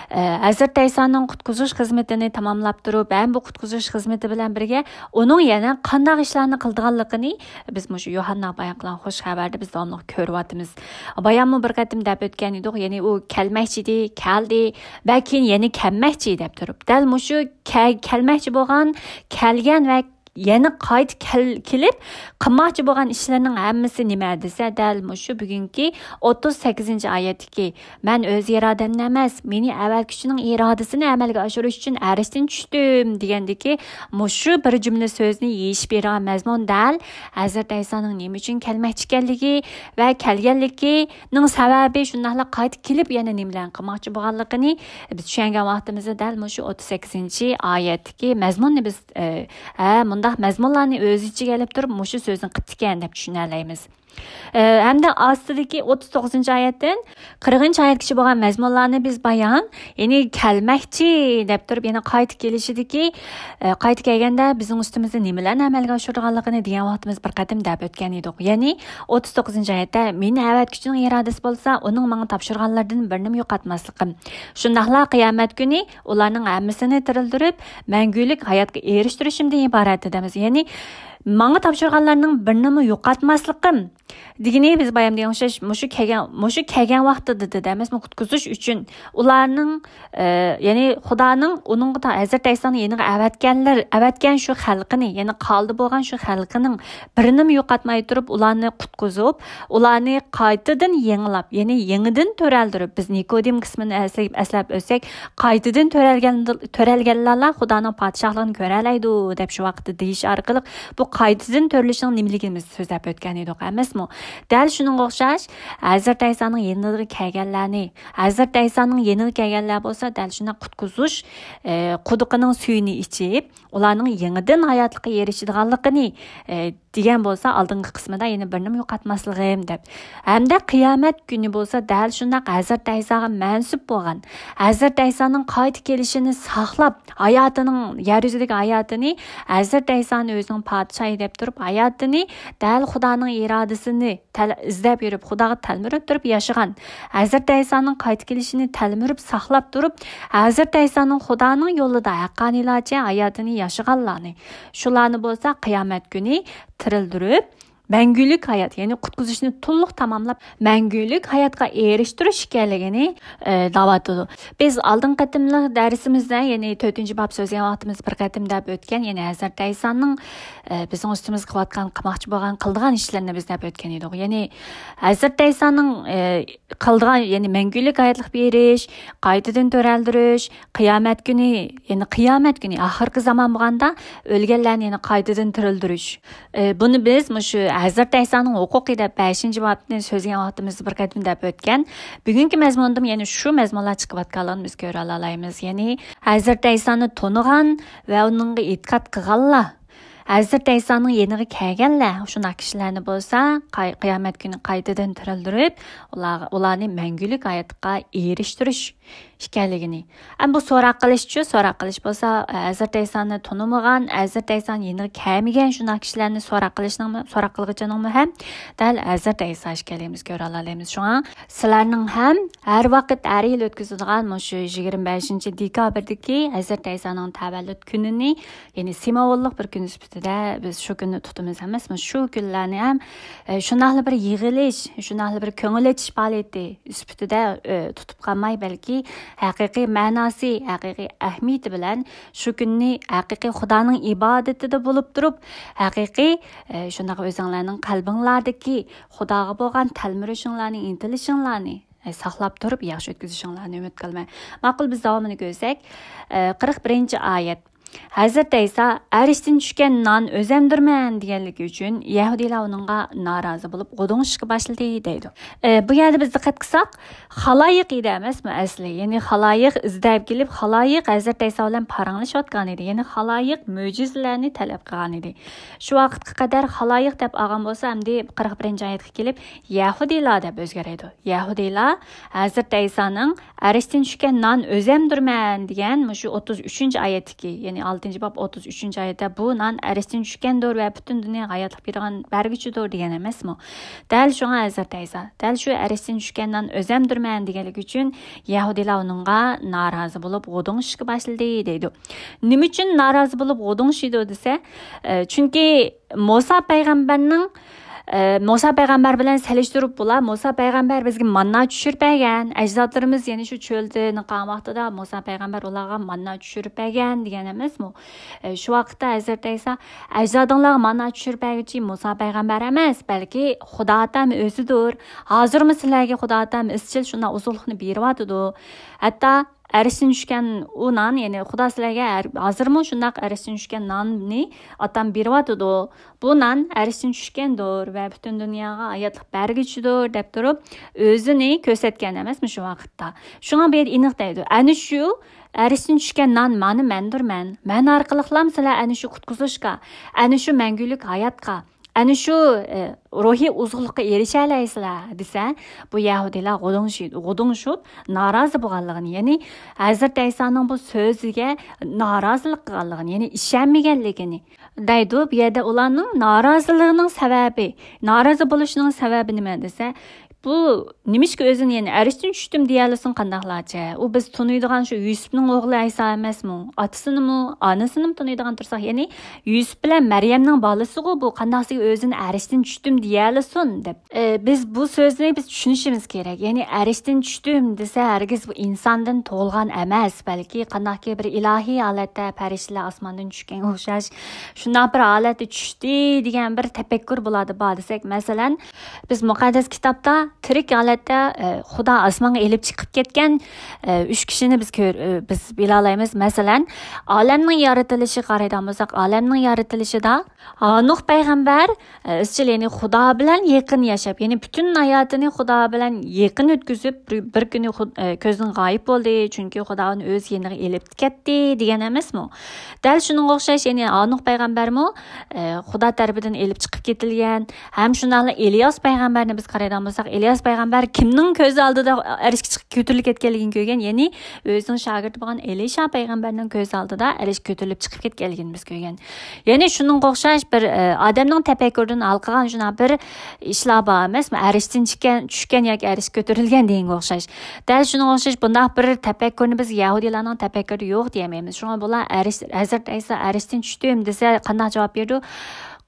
ئە، ھەزرىتى ئەيسانىڭ قۇتقۇزۇش خىزمىتىنى تاماملاپ تۇرۇپ، ھەم بۇ قۇتقۇزۇش خىزمىتى بىلەن بىرگە ئۇنىڭ يەنە قانداق ئىشلارنى قىلىدىغانلىقىنى بىز مۇشۇ يوھاننا بايان قىلغان خۇش خەۋەردە بىز داۋاملىق كۆرۈۋاتىمىز. بايانمۇ بىر قېتىم دەپ ئۆتكەن ئىدۇق، يەنى ئۇ كەلمەكچى ئىدى، كەلدى، ۋە كېيىن يەنە كەلمەكچى دەپ تۇرۇپ، دەل مۇشۇ كە-، كەلمەكچى بولغان، كەلگەن ۋە يەنە قايتا كەل-، كېلىپ قىلماقچى بولغان ئىشلىرىنىڭ ھەممىسى نېمە دېسە، دەل مۇشۇ بۈگۈنكى ئوتتۇز سەككىزىنچى ئايەتتىكى، «مەن ئۆز ئىرادەمنى ئەمەس، مېنى ئەۋەتكۈچىنىڭ ئىرادىسىنى ئەمەلگە ئاشۇرۇش ئۈچۈن ئەرشتىن چۈشتۈم» دېگەندىكى مۇشۇ بىر جۈملە سۆزنى يېشىپ بېرىدىغان مەزمۇن دەل ھەزرىتى ئەيسانىڭ نېمە ئۈچۈن كەلمەكچى ئىكەنلىكى ۋە كەلگەنلىكىنىڭ سەۋەبى، شۇنداقلا قايتا كېلىپ يەنە نېمىلەرنى قىلماقچى بولغانلىقىنى بىز چۈشەنگەن ۋاقتىمىزدا دەل مۇشۇ ئوتتۇز سەككىزىنچى ئايەتتىكى مەزمۇننى بىز، ئە، ھە، مۇنداق مەزمۇنلارنى ئۆز ئىچىگە ئېلىپ تۇرۇپ، مۇشۇ سۆزنى قىپتىكەن دەپ چۈشىنەلەيمىز. ئە، ھەمدە ئاستىدىكى ئوتتۇز توققۇزىنچى ئايەتتىن قىرىقىنچى ئايەتكىچە بولغان مەزمۇنلارنى بىز بايان، يەنى كەلمەكچى دەپ تۇرۇپ، يەنە قايتا كېلىشىدىكى، ئە، قايتا كەلگەندە بىزنىڭ ئۈستىمىزدە نېمىلەرنى ئەمەلگە ئاشۇرىدىغانلىقىنى دېگەن ۋاقتىمىز بىر قېتىم دەپ ئۆتكەن ئىدۇق. يەنى ئوتتۇز توققۇزىنچى ئايەتتە، «مېنى ئەۋەتكۈچىنىڭ ئىرادىسى بولسا، ئۇنىڭ ماڭا تاپشۇرغانلىرىدىن بىرىنىمۇ يوقاتماسلىقىم، شۇنداقلا قىيامەت كۈنى ئۇلارنىڭ ھەممىسىنى تىرىلدۈرۈپ، مەڭگۈلۈك ھاياتقا ئېرىشتۈرۈشۈمدىن ئىبارەت» دەيمىز. يەنى، «ماڭا تاپشۇرغانلارنىڭ بىرىنىمۇ يوقاتماسلىقىم» دېگىنى، بىز بايام دېگەن ئوخشاش، مۇشۇ كەلگەن، مۇشۇ كەلگەن ۋاقتىدا دېدى ئەمەسمۇ، قۇتقۇزۇش ئۈچۈن ئۇلارنىڭ، ئە، يەنى خۇدانىڭ ئۇنىڭغا تا-، ھەزرىتى ئەيسانىڭ يېنىغا ئەۋەتكەنلەر، ئەۋەتكەن شۇ خەلقىنى، يەنى قالدى بولغان شۇ خەلقىنىڭ بىرىنىمۇ يوقاتماي تۇرۇپ، ئۇلارنى قۇتقۇزۇپ، ئۇلارنى قايتىدىن يېڭىلاپ، يەنى يېڭىدىن تۆرەلدۈرۈپ، بىز نىكودىم قىسمىنى ئەسلەپ، ئەسلەپ ئۆتسەك، «قايتىدىن تۆرەلگەن، تۆرەلگەنلەرلا خۇدانىڭ پادىشاھلىقىنى كۆرەلەيدۇ» دەپ شۇ ۋاقىتتا دېيىش ئارقىلىق، بۇ قايتىدىن تۆرىلىشنىڭ نېمىلىكىنى بىز سۆزلەپ ئۆتكەن ئىدۇق ئەمەسمۇ؟ دەل شۇنىڭغا ئوخشاش، ھەزرىتى ئەيسانىڭ يېنىغا كەلگەنلەرنى، ھەزرىتى ئەيسانىڭ يېنىغا كەلگەنلەر بولسا، دەل شۇنداق قۇتقۇزۇش، ئە، قۇدۇقىنىڭ سۈيىنى ئىچىپ، ئۇلارنىڭ يېڭىدىن ھاياتلىققا ئېرىشىدىغانلىقىنى، ئە، دېگەن بولسا، ئالدىنقى قىسمىدا يەنە بىرنىمۇ يوقاتماسلىقىم دەپ. ھەمدە قىيامەت كۈنى بولسا، دەل شۇنداق ھەزرىتى ئەيساغا مەنسۇپ بولغان، ھەزرىتى ئەيسانىڭ قايتا كېلىشىنى ساقلاپ، ھاياتىنىڭ، يەر يۈزىدىكى ھاياتىنى، ھەزرىتى ئەيسانى ئۆزىنىڭ پادىشاھى دەپ تۇرۇپ، ھاياتىنى دەل خۇدانىڭ ئىرادىسىنى تەل-، ئىزدەپ يۈرۈپ، خۇداغا تەلمۈرۈپ تۇرۇپ ياشىغان، ھەزرىتى ئەيسانىڭ قايتا كېلىشىنى تەلمۈرۈپ ساقلاپ تۇرۇپ، ھەزرىتى ئەيسانىڭ خۇدانىڭ يولىدا ھەققانىيلارچە ھاياتىنى ياشىغانلارنى، شۇلارنى بولسا قىيامەت كۈنى تىرىلدۈرۈپ، مەڭگۈلۈك ھايات، يەنى قۇتقۇزۇشنى تولۇق تاماملاپ، مەڭگۈلۈك ھاياتقا ئېرىشتۈرۈش ئىكەنلىكىنى، ئە، دەۋاتىدۇ. بىز ئالدىنقى قېتىملىق دەرسىمىزدە، يەنى تۆتىنچى باب سۆزلىگەن ۋاقتىمىز بىر قېتىم دەپ ئۆتكەن، يەنى ھەزرىتى ئەيسانىڭ، ئە، بىزنىڭ ئۈستىمىزگە قىلىۋاتقان، قىلماقچى بولغان، قىلىدىغان ئىشلىرىنى بىز دەپ ئۆتكەن ئىدۇق. يەنى ھەزرىتى ئەيسانىڭ، ئە، قىلىدىغان، يەنى مەڭگۈلۈك ھاياتلىق بېرىش، قايتىدىن تۆرەلدۈرۈش، قىيامەت كۈنى، يەنى قىيامەت كۈنى، ئاخىرقى زامان بولغاندا ئۆلگەنلەرنى يەنە قايتىدىن تىرىلدۈرۈش. ئى، بۇنى بىز مۇشۇ ھەزرىتى ئەيسانىڭ ھوقۇقى دەپ بەشىنچى بابنى سۆزلىگەن ۋاقتىمىزدا بىر قېتىم دەپ ئۆتكەن. بۈگۈنكى مەزمۇندىمۇ يەنە شۇ مەزمۇنلار چىقىۋاتقانلىقىنى بىز كۆرەلەيمىز. يەنى ھەزرىتى ئەيسانى تونۇغان ۋە ئۇنىڭغا ئېتىقاد قىلغانلار، ھەزرىتى ئەيسانىڭ يېنىغا كەلگەنلەر، شۇنداق كىشىلەرنى بولسا قاي-، قىيامەت كۈنى قايتىدىن تىرىلدۈرۈپ، ئۇلارغا، ئۇلارنى مەڭگۈلۈك ھاياتقا ئېرىشتۈرۈش ئىكەنلىكىنى. ئەمما بۇ سوراق قىلىشچۇ، سوراق قىلىش بولسا، ھەزرىتى ئەيسانى تونۇمىغان، ھەزرىتى ئەيسانى يېنىغا كەلمىگەن شۇنداق كىشىلەرنى سوراق قىلىشنىڭمۇ، سوراق قىلغۇچىنىڭمۇ ھەم دەل ھەزرىتى ئەيسا ئىكەنلىكىنى بىز كۆرەلەيمىز. شۇڭا سىلەرنىڭ ھەم ھەر ۋاقىت، ھەر يىل ئۆتكۈزىدىغان مۇشۇ يىگىرمە بەشىنچى دېكابىردىكى ھەزرىتى ئەيسانىڭ تەۋەللۇت كۈنىنى، يەنى سىمۋوللۇق بىر كۈن سۈپىتىدە بىز شۇ كۈننى تۇتىمىز ئەمەسمۇ؟ شۇ كۈنلەرنى ھەم، ئە، شۇنداقلا بىر يىغىلىش، شۇنداقلا بىر كۆڭۈل ئېچىش پائالىيىتى سۈپىتىدە، ئە، تۇتۇپ قالماي، بەلكى ھەقىقىي مەناسى، ھەقىقىي ئەھمىيىتى بىلەن شۇ كۈننى ھەقىقىي خۇدانىڭ ئىبادىتىدە بولۇپ تۇرۇپ، ھەقىقىي، ئە، شۇنداق ئۆزۈڭلارنىڭ قەلبىڭلاردىكى خۇداغا بولغان تەلمۈرۈشۈڭلارنى، ئىنتىلىشىڭلارنى، ئە، ساقلاپ تۇرۇپ ياخشى ئۆتكۈزۈشۈڭلارنى ئۈمىد قىلىمەن. ماقۇل، بىز داۋامىنى كۆرسەك، ئە، قىرىق بىرىنچى ئايەت. ھەزرىتى ئەيسا، «ئەرشتىن چۈشكەن نان ئۆزەمدۇرمەن» دېگەنلىكى ئۈچۈن، يەھۇدىيلار ئۇنىڭغا نارازى بولۇپ، غۇدۇڭ ئىشقا باشلىدى، دەيدۇ. ئە، بۇ يەردە بىز دىققەت قىلساق، خالايىق ئىدى ئەمەسمۇ ئەسلى؟ يەنى خالايىق ئىزدەپ كېلىپ، خالايىق ھەزرىتى ئەيسا بىلەن پاراڭلىشىۋاتقان ئىدى. يەنى خالايىق مۆجىزىلەرنى تەلەپ قىلغان ئىدى. شۇ ۋاقىتقا قەدەر خالايىق دەپ ئالغان بولسا، ئەمدى قىرىق بىرىنچى ئايەتكە كېلىپ، يەھۇدىيلار دەپ ئۆزگەرەيدۇ. يەھۇدىيلار ھەزرىتى ئەيسانىڭ «ئەرشتىن چۈشكەن نان ئۆزەمدۇرمەن» دېگەن مۇشۇ ئوتتۇز ئۈچىنچى ئايەتتىكى، يەنى ئالتىنچى باب ئوتتۇز ئۈچىنچى ئايەتتە، «بۇ نان ئەرشتىن چۈشكەندۇر ۋە پۈتۈن دۇنياغا ھاياتلىق بېرىدىغان بەرگۈچىدۇر» دېگەن ئەمەسمۇ؟ دەل شۇڭا ھەزرىتى ئەيسا، دەل شۇ «ئەرشتىن چۈشكەن نان ئۆزەمدۇرمەن» دېگەنلىكى ئۈچۈن يەھۇدىيلار ئۇنىڭغا نارازى بولۇپ غۇدۇڭ ئىشقا باشلىدى، دەيدۇ. نېمە ئۈچۈن نارازى بولۇپ غۇدۇڭ ئىشىدۇ دېسە، ئە، چۈنكى مۇسا پەيغەمبەرنىڭ، ئە، مۇسا پەيغەمبەر بىلەن سېلىشتۇرۇپ بۇلار، مۇسا پەيغەمبەر بىزگە ماننا چۈشۈرۈپ بەرگەن، ئەجدادلىرىمىز يەنە شۇ چۆلدە نىقان ۋاقتىدا مۇسا پەيغەمبەر ئۇلارغا ماننا چۈشۈرۈپ بەرگەن دېگەن ئەمەسمۇ؟ ئە، شۇ ۋاقىتتا ھەزرىتى ئەيسا، «ئەجدادىڭلارغا ماننا چۈشۈرۈپ بەرگۈچى مۇسا پەيغەمبەر ئەمەس، بەلكى خۇدا ئاتام ئۆزىدۇر. ھازىرمۇ سىلەرگە خۇدا ئاتام ئىزچىل شۇنداق ئوزۇقلۇقنى بېرىۋاتىدۇ. ھەتتا ئەرشتىن چۈشكەن ئۇ نان، يەنى خۇدا سىلەرگە ھەر-، ھازىرمۇ شۇنداق ئەرشتىن چۈشكەن ناننى ئاتام بېرىۋاتىدۇ. بۇ نان ئەرشتىن چۈشكەندۇر ۋە پۈتۈن دۇنياغا ھاياتلىق بەرگۈچىدۇر» دەپ تۇرۇپ، ئۆزىنى كۆرسەتكەن ئەمەسمۇ شۇ ۋاقىتتا؟ شۇڭا بۇ يەردە ئېنىق دەيدۇ، «ئەنە شۇ ئەرشتىن چۈشكەن نان مانا مەندۇرمەن. مەن ئارقىلىقلام سىلەر ئەنە شۇ قۇتقۇزۇشقا، ئەنە شۇ مەڭگۈلۈك ھاياتقا، ئەنە شۇ، ئە، روھىي ئوزۇقلۇققا ئېرىشەلەيسىلەر، دېسە، بۇ يەھۇدىيلار غۇدۇڭشۇ-، غۇدۇڭشۇپ نارازى بولغانلىقىنى، يەنى ھەزرىتى ئەيسانىڭ بۇ سۆزىگە نارازىلىق قىلغانلىقىنى، يەنى ئىشەنمىگەنلىكىنى دەيدۇ. بۇ يەردە ئۇلارنىڭ نارازىلىقىنىڭ سەۋەبى، نارازى بولۇشىنىڭ سەۋەبى نېمە دېسە، بۇ نېمىشقا ئۆزىنى، يەنى، ئەرشتىن چۈشتۈم دېيەلىسۇن قانداقلارچە؟ ئۇ بىز تونۇيدىغان شۇ يۈسۈپنىڭ ئوغلى ئەيسا ئەمەسمۇ؟ ئاتىسىنىمۇ، ئانىسىنىمۇ تونۇيدىغان تۇرساق، يەنى يۈسۈپ بىلەن مەريەمنىڭ بالىسىغۇ بۇ، قانداقسىگە ئۆزىنى ئەرشتىن چۈشتۈم دېيەلىسۇن دەپ. ئە، بىز بۇ سۆزنى بىز چۈشىنىشىمىز كېرەك. يەنى ئەرشتىن چۈشتۈم دېسە، ھەرگىز بۇ ئىنساندىن تۇغۇلغان ئەمەس، بەلكى قانداقكى بىر ئىلاھىي ھالەتتە پەرىشتىلەر ئاسماندىن چۈشكەنگە ئوخشاش، شۇنداق بىر ھالەتتە چۈشتى دېگەن بىر تەپەككۇر بۇلاردا بار دېسەك، مەسىلەن، بىز مۇقەددەس كىتابتا تىرىك ھالەتتە، ئە، خۇدا ئاسمانغا ئېلىپ چىقىپ كەتكەن، ئە، ئۈچ كىشىنى بىز كۆر-، ئە، بىز بىلالايمىز. مەسىلەن، ئالەمنىڭ يارىتىلىشىغا قارايدىغان بولساق، ئالەمنىڭ يارىتىلىشىدا ھانوق پەيغەمبەر، ئە، ئىزچىل، يەنى خۇدا بىلەن يېقىن ياشاپ، يەنى پۈتۈن ھاياتىنى خۇدا بىلەن يېقىن ئۆتكۈزۈپ، بىر، بىر كۈنى خۇد-، ئە، كۆزدىن غايىب بولدى، چۈنكى خۇدا ئۇنى ئۆز يېنىغا ئېلىپ كەتتى دېگەن ئەمەسمۇ؟ دەل شۇنىڭغا ئوخشاش، يەنى ھانوق پەيغەمبەرمۇ، ئە، خۇدا تەرىپىدىن ئېلىپ چىقىپ كېتىلگەن. ھەم شۇنداقلا ئىلياس پەيغەمبەرنى بىز قارايدىغان بولساق، ئىلياس پەيغەمبەر كىمنىڭ كۆز ئالدىدا ئەرشكە چىقىپ كۆتۈرۈلۈپ كەتكەنلىكىنى كۆرگەن؟ يەنى ئۆزىنىڭ شاگىرتى بولغان ئېلىشا پەيغەمبەرنىڭ كۆز ئالدىدا ئەرشكە كۆتۈرۈلۈپ چىقىپ كەتكەنلىكىنى بىز كۆرگەن. يەنى شۇنىڭغا ئوخشاش بىر، ئە، ئادەمنىڭ تەپەككۇرىدىن ھالقىغان شۇنداق بىر ئىشلار بار ئەمەسمۇ؟ ئەرشتىن چۈشكەن، چۈشكەن ياكى ئەرشكە كۆتۈرۈلگەن دېگەنگە ئوخشاش. دەل شۇنىڭغا ئوخشاش بۇنداق بىر تەپەككۇرنى بىز يەھۇدىيلارنىڭ تەپەككۇرىدا يوق دېيەلمەيمىز. شۇڭا بۇلار ئەرش-، ھەزرىتى ئەيسا ئەرشتىن چۈشتۈم دېسە، قانداق جاۋاب بېرىدۇ؟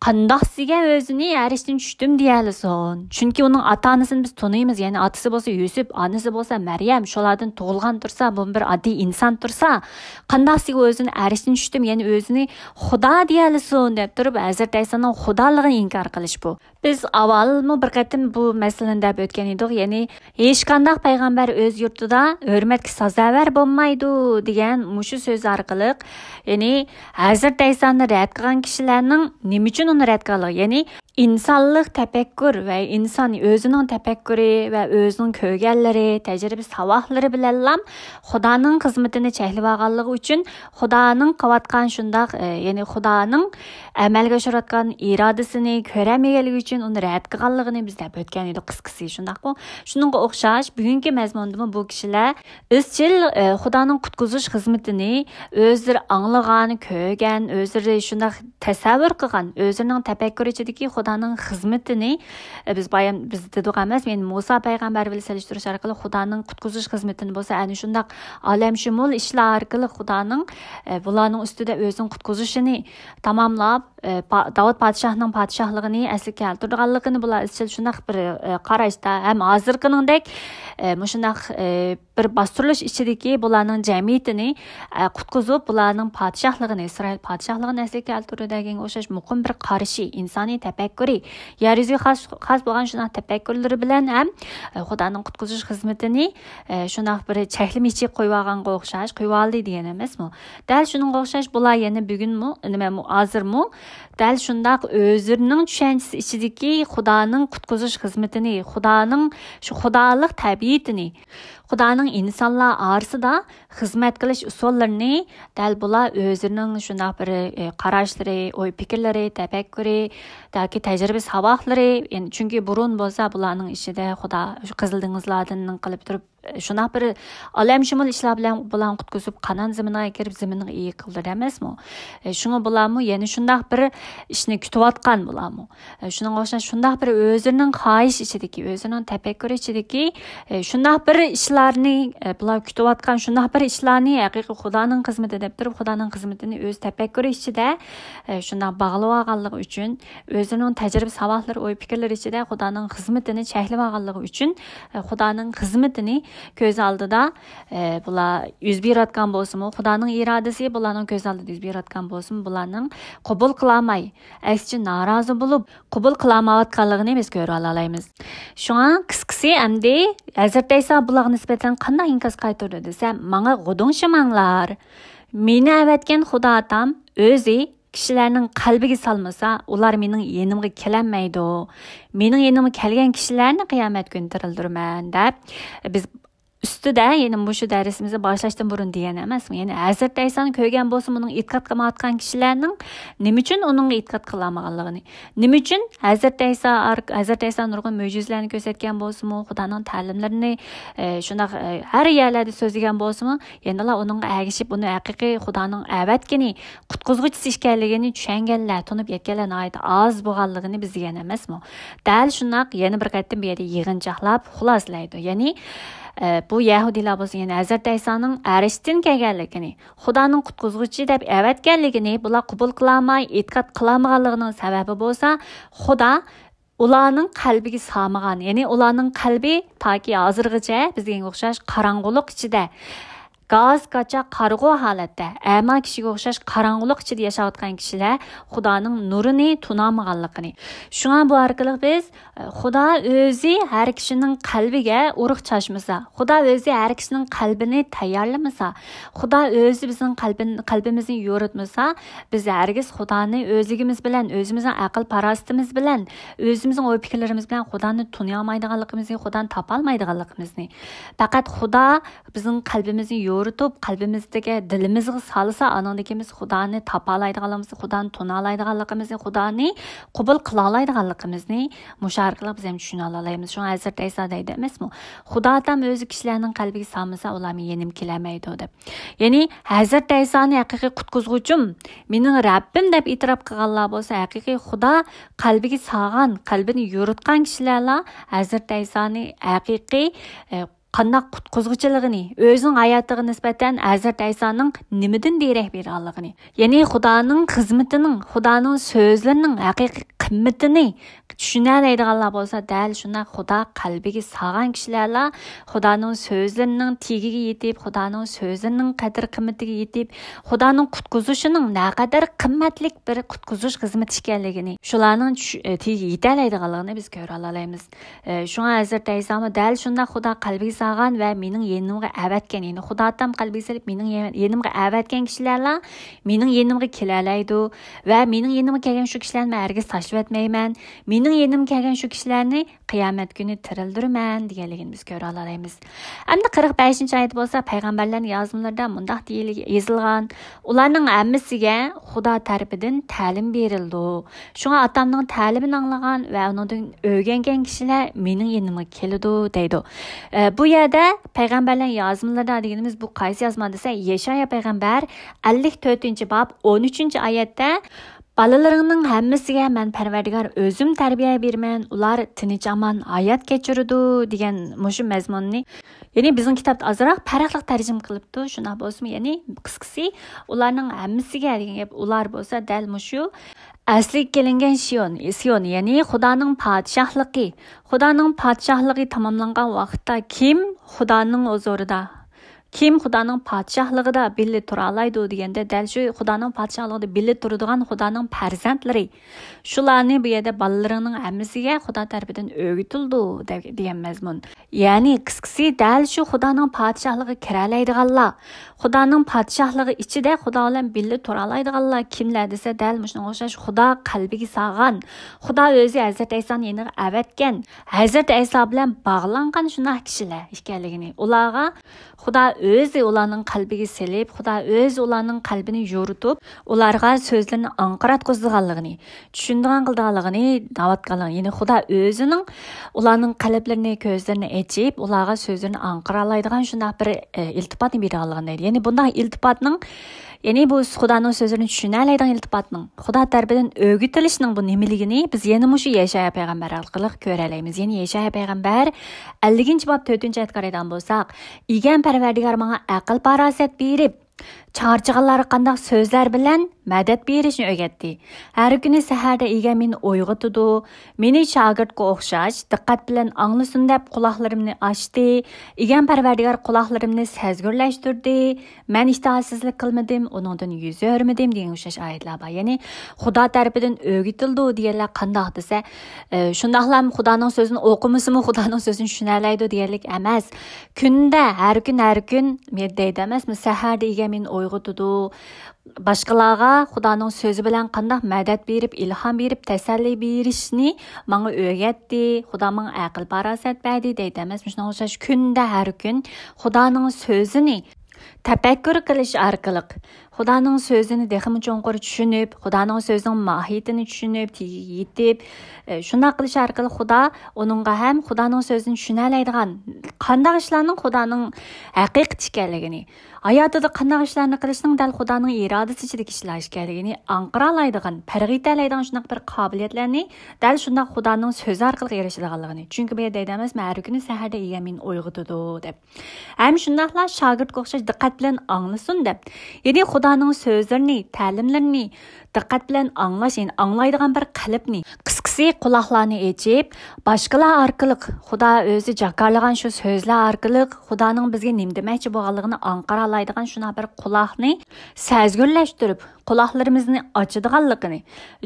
قانداقسىگە ئۆزىنى ئەرشتىن چۈشتۈم دېيەلىسۇن؟ چۈنكى ئۇنىڭ ئاتا-ئانىسىنى بىز تونۇيمىز. يەنى ئاتىسى بولسا يۈسۈپ، ئانىسى بولسا مەريەم. شۇلاردىن تۇغۇلغان تۇرسا، بۇ بىر ئاددىي ئىنسان تۇرسا، قانداقسىگە ئۆزىنى ئەرشتىن چۈشتۈم، يەنى ئۆزىنى خۇدا دېيەلىسۇن دەپ تۇرۇپ، ھەزرىتى ئەيسانىڭ خۇدالىقىنى ئىنكار قىلىش بۇ. بىز ئاۋۋالمۇ بىر قېتىم بۇ مەسىلىنى دەپ ئۆتكەن ئىدۇق، يەنى ھېچقانداق پەيغەمبەر ئۆز يۇرتىدا ھۆرمەتكە سازاۋەر بولمايدۇ دېگەن مۇشۇ سۆز ئارقىلىق، يەنى ھەزرىتى ئەيسانى رەت قىلغان كىشىلەرنىڭ نېمە ئۈچۈن ئۇنى رەت قىلغانلىقى، يەنى ئىنسانلىق تەپەككۇر ۋە ئىنسان ئۆزىنىڭ تەپەككۇرى ۋە ئۆزىنىڭ كۆرگەنلىرى، تەجرىبە ساۋاقلىرى بىلەنلا خۇدانىڭ خىزمىتىنى چەكلىۋالغانلىقى ئۈچۈن، خۇدانىڭ قىلىۋاتقان شۇنداق، ئە، يەنى خۇدانىڭ ئەمەلگە ئاشۇرۇۋاتقان ئىرادىسىنى كۆرەلمىگەنلىكى ئۈچۈن ئۇنى رەت قىلغانلىقىنى بىز دەپ ئۆتكەن ئىدۇق قىسقىسى، شۇنداقمۇ؟ شۇنىڭغا ئوخشاش بۈگۈنكى مەزمۇندىمۇ بۇ كىشىلەر ئىزچىل، ئە، خۇدانىڭ قۇتقۇزۇش خىزمىتىنى ئۆزلىرى ئاڭلىغان، كۆرگەن، ئۆزلىرى شۇنداق تەسەۋۋۇر قىلغان، ئۆزلىرىنىڭ تەپەككۇرى ئىچىدىكى خۇدانىڭ خىزمىتىنى، ئە، بىز بايام، بىز دېدۇق ئەمەس، يەنى مۇسا پەيغەمبەر بىلەن سېلىشتۇرۇش ئارقىلىق خۇدانىڭ قۇتقۇزۇش خىزمىتىنى بولسا ئەنە شۇنداق ئالەمشۇمۇل ئىشلار ئارقىلىق خۇدانىڭ، ئە، بۇلارنىڭ ئۈستىدە ئۆزىنىڭ قۇتقۇزۇشىنى تاماملاپ، ئە، پا-، داۋۇت پادىشاھنىڭ پادىشاھلىقىنى ئەسلىگە كەلتۈرىدىغانلىقىنى بۇلار ئىزچىل شۇنداق بىر، ئە، قاراشتا ھەم ھازىرقىنىڭدەك، ئە، مۇشۇنداق، ئە، بىر باستۇرۇلۇش ئىچىدىكى بۇلارنىڭ جەمئىيىتىنى، ئە، قۇتقۇزۇپ، بۇلارنىڭ پادىشاھلىقىنى، ئىسرائىل پادىشاھلىقىنى ئەسلىگە كەلتۈرىدۇ دېگەنگە ئوخشاش مۇقىم بىر قارشى ئىنسانىي تەپەككۇرى، يەر يۈزىگە خاس، خاس بولغان شۇنداق تەپەككۇرلىرى بىلەن ھەم، ئە، خۇدانىڭ قۇتقۇزۇش خىزمىتىنى، ئە، شۇنداق بىر چەكلىمە ئىچىگە قويۇۋالغانغا ئوخشاش، قويۇۋالدى دېگەن ئەمەسمۇ؟ دەل شۇنىڭغا ئوخشاش بۇلار يەنە بۈگۈنمۇ، نېمە، ھازىرمۇ دەل شۇنداق ئۆزلىرىنىڭ چۈشەنچىسى ئىچىدىكى خۇدانىڭ قۇتقۇزۇش خىزمىتىنى، خۇدانىڭ شۇ خۇدالىق تەبىئىتىنى، خۇدانىڭ ئىنسانلار ئارىسىدا خىزمەت قىلىش ئۇسۇللىرىنى دەل بۇلار ئۆزلىرىنىڭ شۇنداق بىر، ئى، قاراشلىرى، ئوي پىكىرلىرى، تەپەككۇرى ياكى تەجرىبە ساۋاقلىرى، يەنى چۈنكى بۇرۇن بولسا بۇلارنىڭ ئىچىدە خۇدا شۇ قىزىل دېڭىزلاردىن قىلىپ تۇرۇپ، شۇنداق بىر ئالەمشۇمۇل ئىشلار بىلەن بۇلارنى قۇتقۇزۇپ، قانان زېمىنىغا كىرىپ، زېمىنغا ئىگە قىلدى ئەمەسمۇ؟ ئە، شۇڭا بۇلارمۇ يەنە شۇنداق بىر ئىشنى كۈتۈۋاتقان بۇلارمۇ. ئە، شۇنىڭغا ئوخشاش شۇنداق بىر ئۆزىنىڭ خاھىشى ئىچىدىكى، ئۆزىنىڭ تەپەككۇرى ئىچىدىكى، ئە، شۇنداق بىر ئىشلارنى، ئە، بۇلار كۈتۈۋاتقان شۇنداق بىر ئىشلارنى ھەقىقىي خۇدانىڭ خىزمىتى دەپ تۇرۇپ، خۇدانىڭ خىزمىتىنى ئۆز تەپەككۇرى ئىچىدە، ئە، شۇنداق باغلىۋالغانلىقى ئۈچۈن، ئۆزىنىڭ تەجرىبە ساۋاقلىرى، ئوي پىكىرلىرى ئىچىدە خۇدانىڭ خىزمىتىنى چەكلىۋالغانلىقى ئۈچۈن، ئە، خۇدانىڭ خىزمىتىنى كۆز ئالدىدا، ئە، بۇلار يۈز بېرىۋاتقان بولسىمۇ، خۇدانىڭ ئىرادىسى بۇلارنىڭ كۆز ئالدىدا يۈز بېرىۋاتقان بولسىمۇ، بۇلارنىڭ قوبۇل قىلالماي، ئەكسىچە نارازى بولۇپ، قوبۇل قىلالمايۋاتقانلىقىنى بىز كۆرۈۋالالايمىز. شۇڭا قىسقىسى ئەمدى ھەزرىتى ئەيسا بۇلارغا نىسبەتەن قانداق ئىنكاس قايتۇردى دېسە، ماڭا غۇدۇڭشىماڭلار. مېنى ئەۋەتكەن خۇدا ئاتام ئۆزى كىشىلەرنىڭ قەلبىگە سالمىسا، ئۇلار مېنىڭ يېنىمغا كېلەلمەيدۇ. مېنىڭ يېنىمغا كەلگەن كىشىلەرنى قىيامەت كۈنى تىرىلدۈرىمەن، دەپ بىز ئۈستىدە، يەنى مۇشۇ دەرسىمىزنى باشلاشتىن بۇرۇن دېگەن ئەمەسمۇ؟ يەنى ھەزرىتى ئەيسانى كۆرگەن بولسا، ئۇنىڭغا ئېتىقاد قىلمايۋاتقان كىشىلەرنىڭ نېمە ئۈچۈن ئۇنىڭغا ئېتىقاد قىلالمىغانلىقىنى، نېمە ئۈچۈن ھەزرىتى ئەيسا ئار-، ھەزرىتى ئەيسا نۇرغۇن مۆجىزىلەرنى كۆرسەتكەن بولسىمۇ، خۇدانىڭ تەلىملىرىنى، ئە، شۇنداق، ئە، ھەر يەرلەردە سۆزلىگەن بولسىمۇ، يەنىلا ئۇنىڭغا ئەگىشىپ، ئۇنى ھەقىقىي خۇدانىڭ ئەۋەتكىنى، قۇتقۇزغۇچىسى ئىكەنلىكىنى چۈشەنگەنلەر، تونۇپ يەتكەنلەر ناھايىتى ئاز بولغانلىقىنى بىز دېگەن ئەمەسمۇ؟ دەل شۇنداق يەنە بىر قېتىم بۇ يەردە يىغىنچاقلاپ خۇلاسىلەيدۇ. يەنى، ئە، بۇ يەھۇدىيلار بولسا يەنە ھەزرىتى ئەيسانىڭ ئەرشتىن كەلگەنلىكىنى، خۇدانىڭ قۇتقۇزغۇچى دەپ ئەۋەتكەنلىكىنى بۇلار قوبۇل قىلالماي، ئېتىقاد قىلالمىغانلىقىنىڭ سەۋەبى بولسا، خۇدا ئۇلارنىڭ قەلبىگە سىغمىغان، يەنى ئۇلارنىڭ قەلبى تاكى ھازىرغىچە بىزگە ئوخشاش قاراڭغۇلۇق ئىچىدە، گاز، كاچا، قارىغۇ ھالەتتە، ئەما كىشىگە ئوخشاش قاراڭغۇلۇق ئىچىدە ياشاۋاتقان كىشىلەر خۇدانىڭ نۇرىنى تونۇمىغانلىقىنى. شۇڭا بۇ ئارقىلىق بىز، ئە، خۇدا ئۆزى ھەر كىشىنىڭ قەلبىگە ئۇرۇق چاچمىسا، خۇدا ئۆزى ھەر كىشىنىڭ قەلبىنى تەييارلىمىسا، خۇدا ئۆزى بىزنىڭ قەلبىن-، قەلبىمىزنى يورۇتمىسا، بىز ھەرگىز خۇدانى ئۆزلۈكىمىز بىلەن، ئۆزىمىزنىڭ ئەقىل-پاراسىتىمىز بىلەن، ئۆزىمىزنىڭ ئوي-پىكىرلىرىمىز بىلەن خۇدانى تونۇيالمايدىغانلىقىمىزنى، خۇدانى تاپالمايدىغانلىقىمىزنى، پەقەت خۇدا بىزنىڭ قەلبىمىزنى يورۇتۇپ، قەلبىمىزدىكى، دىلىمىزغا سالسا، ئاندىن كېيىن بىز خۇدانى تاپالايدىغانلىقىمىزنى، خۇدانى تونۇيالايدىغانلىقىمىزنى، خۇدانى قوبۇل قىلالايدىغانلىقىمىزنى مۇشۇ ئارقىلىق بىز ھەم چۈشىنەلالايمىز. شۇڭا ھەزرىتى ئەيسا دەيدۇ ئەمەسمۇ؟ خۇدا ئاتام ئۆزى كىشىلەرنىڭ قەلبىگە سالمىسا، ئۇلار مېنىڭ يېنىمغا كېلەلمەيدۇ، دەپ. يەنى ھەزرىتى ئەيسانى ھەقىقىي قۇتقۇزغۇچىم، مېنىڭ رەببىم دەپ ئېتىراپ قىلغانلار بولسا، ھەقىقىي خۇدا قەلبىگە سالغان، قەلبىنى يورۇتقان كىشىلەرلا ھەزرىتى ئەيسانى ھەقىقىي، ئە، قانداق قۇتقۇزغۇچىلىقىنى، ئۆزىنىڭ ھاياتىغا نىسبەتەن ھەزرىتى ئەيسانىڭ نېمىدىن دېرەك بېرىدىغانلىقىنى، يەنى خۇدانىڭ خىزمىتىنىڭ، خۇدانىڭ سۆزلىرىنىڭ ھەقىقىي قىممىتىنى چۈشىنەلەيدىغانلار بولسا، دەل شۇنداق خۇدا قەلبىگە سالغان كىشىلەرلا خۇدانىڭ سۆزلىرىنىڭ تېگىگە يېتىپ، خۇدانىڭ سۆزلىرىنىڭ قەدىر-قىممىتىگە يېتىپ، خۇدانىڭ قۇتقۇزۇشىنىڭ نەقەدەر قىممەتلىك بىر قۇتقۇزۇش خىزمىتى ئىكەنلىكىنى، شۇلارنىڭ چۈش-، تېگىگە يېتەلەيدىغانلىقىنى بىز كۆرەلەيمىز. ئە، شۇڭا ھەزرىتى ئەيسامۇ دەل شۇنداق خۇدا قەلبىگە سالغان ۋە مېنىڭ يېنىمغا ئەۋەتكەن، يەنى خۇدا ئاتام قەلبىگە سېلىپ مېنىڭ يېنىمغا ئەۋەتكەن كىشىلەرلا مېنىڭ يېنىمغا كېلەلەيدۇ ۋە مېنىڭ يېنىمغا كەلگەن شۇ كىشىلەرنى مەن ھەرگىز تاشلىۋەتمەيمەن. مېنىڭ يېنىمغا كەلگەن شۇ كىشىلەرنى قىيامەت كۈنى تىرىلدۈرىمەن دېگەنلىكىنى بىز كۆرەلەيمىز. ئەمدى قىرىق بەشىنچى ئايەت بولسا پەيغەمبەرلەرنىڭ يازمىلىرىدا مۇنداق دېيىل-، يېزىلغان: «ئۇلارنىڭ ھەممىسىگە خۇدا تەرىپىدىن تەلىم بېرىلىدۇ. شۇڭا ئاتامنىڭ تەلىمىنى ئاڭلىغان ۋە ئۇنىڭدىن ئۆگەنگەن كىشىلەر مېنىڭ يېنىمغا كېلىدۇ» دەيدۇ. ئە، بۇ يەردە پەيغەمبەرلەر يازمىلىرىدا دېگىنىمىز بۇ قايسى يازما دېسە، يەشايا پەيغەمبەر ئەللىك تۆتىنچى باب ئون ئۈچىنچى ئايەتتە، «بالىلىرىڭنىڭ ھەممىسىگە مەن پەرۋەردىگار ئۆزۈم تەربىيە بېرىمەن، ئۇلار تىنچ-ئامان ھايات كەچۈرىدۇ» دېگەن مۇشۇ مەزمۇننى، يەنى بىزنىڭ كىتابتا ئازراق پەرقلىق تەرجىمە قىلىپتۇ، شۇنداق بولسىمۇ، يەنى قىسقىسى، «ئۇلارنىڭ ھەممىسىگە» دېگەن گەپ، ئۇلار بولسا دەل مۇشۇ ئەسلىگە كېلىنگەن سىيون، سىيون، يەنى خۇدانىڭ پادىشاھلىقى، خۇدانىڭ پادىشاھلىقى تاماملانغان ۋاقىتتا كىم خۇدانىڭ ھۇزۇرىدا، كىم خۇدانىڭ پادىشاھلىقىدا بىللە تۇرالايدۇ دېگەندە، دەل شۇ خۇدانىڭ پادىشاھلىقىدا بىللە تۇرىدىغان خۇدانىڭ پەرزەنتلىرى. شۇلارنى بۇ يەردە بالىلىرىڭنىڭ ھەممىسىگە خۇدا تەرىپىدىن ئۆگىتىلىدۇ دە-، دېگەن مەزمۇن. يەنى قىسقىسى، دەل شۇ خۇدانىڭ پادىشاھلىقىغا كىرەلەيدىغانلار، خۇدانىڭ پادىشاھلىقى ئىچىدە خۇدا بىلەن بىللە تۇرالايدىغانلار كىملەر دېسە، دەل مۇشۇنىڭغا ئوخشاش خۇدا قەلبىگە سالغان، خۇدا ئۆزى ھەزرىتى ئەيسانى يېنىغا ئەۋەتكەن، ھەزرىتى ئەيسا بىلەن باغلانغان شۇنداق كىشىلەر ئىكەنلىكىنى، ئۇلارغا خۇدا ئۆزى ئۇلارنىڭ قەلبىگە سېلىپ، خۇدا ئۆزى ئۇلارنىڭ قەلبىنى يورۇتۇپ، ئۇلارغا سۆزلىرىنى ئاڭقىراتقۇزىدىغانلىقىنى، چۈشىنىدىغان قىلىدىغانلىقىنى دەۋاتقانلىقىنى، يەنى خۇدا ئۆزىنىڭ ئۇلارنىڭ قەلبلىرىنى، كۆزلىرىنى ئېچىپ، ئۇلارغا سۆزلىرىنى ئاڭقىرالايدىغان شۇنداق بىر، ئە، ئىلتىپاتنى بېرىدىغانلىقىنى دەيدۇ. يەنى بۇنداق ئىلتىپاتنىڭ، يەنى بۇ خۇدانىڭ سۆزلىرىنى چۈشىنەلەيدىغان ئىلتىپاتنىڭ، خۇدا تەرىپىدىن ئۆگىتىلىشنىڭ بۇ نېمىلىكىنى بىز يەنە مۇشۇ يەشايا پەيغەمبەر ئارقىلىق كۆرەلەيمىز. يەنى يەشايا پەيغەمبەر ئەللىكىنچى باب تۆتىنچى ئايەتكە قارايدىغان بولساق، ئىگەم پەرۋەردىگار ماڭا ئەقىل-پاراسەت بېرىپ، چارچىغانلارغا قانداق سۆزلەر بىلەن مەدەت بېرىشنى ئۆگەتتى. ھەر كۈنى سەھەردە ئىگەم مېنى ئويغىتىدۇ. مېنى شاگىرتقا ئوخشاش دىققەت بىلەن ئاڭلىسۇن دەپ قۇلاقلىرىمنى ئاچتى. ئىگەم پەرۋەردىگار قۇلاقلىرىمنى سەزگۈرلەشتۈردى. مەن ئىشتىھاسىزلىق قىلمىدىم، ئۇنىڭدىن يۈز ئۆرمىدىم دېگەن ئوخشاش ئايەتلەر بار. يەنى خۇدا تەرىپىدىن ئۆگىتىلىدۇ دېگەنلەر قانداق دېسە، ئە، شۇنداقلا خۇدانىڭ سۆزىنى ئوقۇمىسىمۇ خۇدانىڭ سۆزىنى چۈشىنەلەيدۇ دېگەنلىك ئەمەس. كۈندە، ھەر كۈن، ھەر كۈن دەيدۇ ئەمەسمۇ، سەھەردە يەمىن ئويغىتىدۇ. باشقىلارغا خۇدانىڭ سۆزى بىلەن قانداق مەدەت بېرىپ، ئىلھام بېرىپ، تەسەللى بېرىشنى ماڭا ئۆگەتتى. خۇدا ماڭا ئەقىل پاراسەت بەردى دەيدۇ ئەمەسمۇ؟ شۇنىڭغا ئوخشاش كۈندە، ھەر كۈن خۇدانىڭ سۆزىنى تەپەككۇر قىلىش ئارقىلىق، خۇدانىڭ سۆزىنى تېخىمۇ چوڭقۇر چۈشىنىپ، خۇدانىڭ سۆزىنىڭ ماھىيىتىنى چۈشىنىپ، تېگىگە يېتىپ، ئە، شۇنداق قىلىش ئارقىلىق خۇدا ئۇنىڭغا ھەم خۇدانىڭ سۆزىنى چۈشىنەلەيدىغان، قانداق ئىشلارنىڭ خۇدانىڭ ھەقىقىتى ئىكەنلىكىنى، ھاياتىدا قانداق ئىشلارنى قىلىشنىڭ دەل خۇدانىڭ ئىرادىسى ئىچىدىكى ئىشلار ئىكەنلىكىنى ئاڭقىرالايدىغان، پەرق ئېتەلەيدىغان شۇنداق بىر قابىلىيەتلەرنى دەل شۇنداق خۇدانىڭ سۆزى ئارقىلىق ئېرىشىدىغانلىقىنى. چۈنكى بۇ يەردە دەيدۇ ئەمەسمۇ، ھەر كۈنى سەھەردە يەمىن ئويغىتىدۇ دەپ. ھەم شۇنداقلا شاگىرتقا ئوخشاش دىققەت بىلەن ئاڭلىسۇن دەپ. يەنى خۇدانىڭ سۆزلىرىنى، تەلىملىرىنى دىققەت بىلەن ئاڭلاش، يەنى ئاڭلايدىغان بىر قەلبنى، قىسقىسى قۇلاقلارنى ئېچىپ، باشقىلار ئارقىلىق، خۇدا ئۆزى جاكارلىغان شۇ سۆزلەر ئارقىلىق خۇدانىڭ بىزگە نېمە دېمەكچى بولغانلىقىنى ئاڭقىرالايدىغان شۇنداق بىر قۇلاقنى سەزگۈرلەشتۈرۈپ، قۇلاقلىرىمىزنى ئاچىدىغانلىقىنى.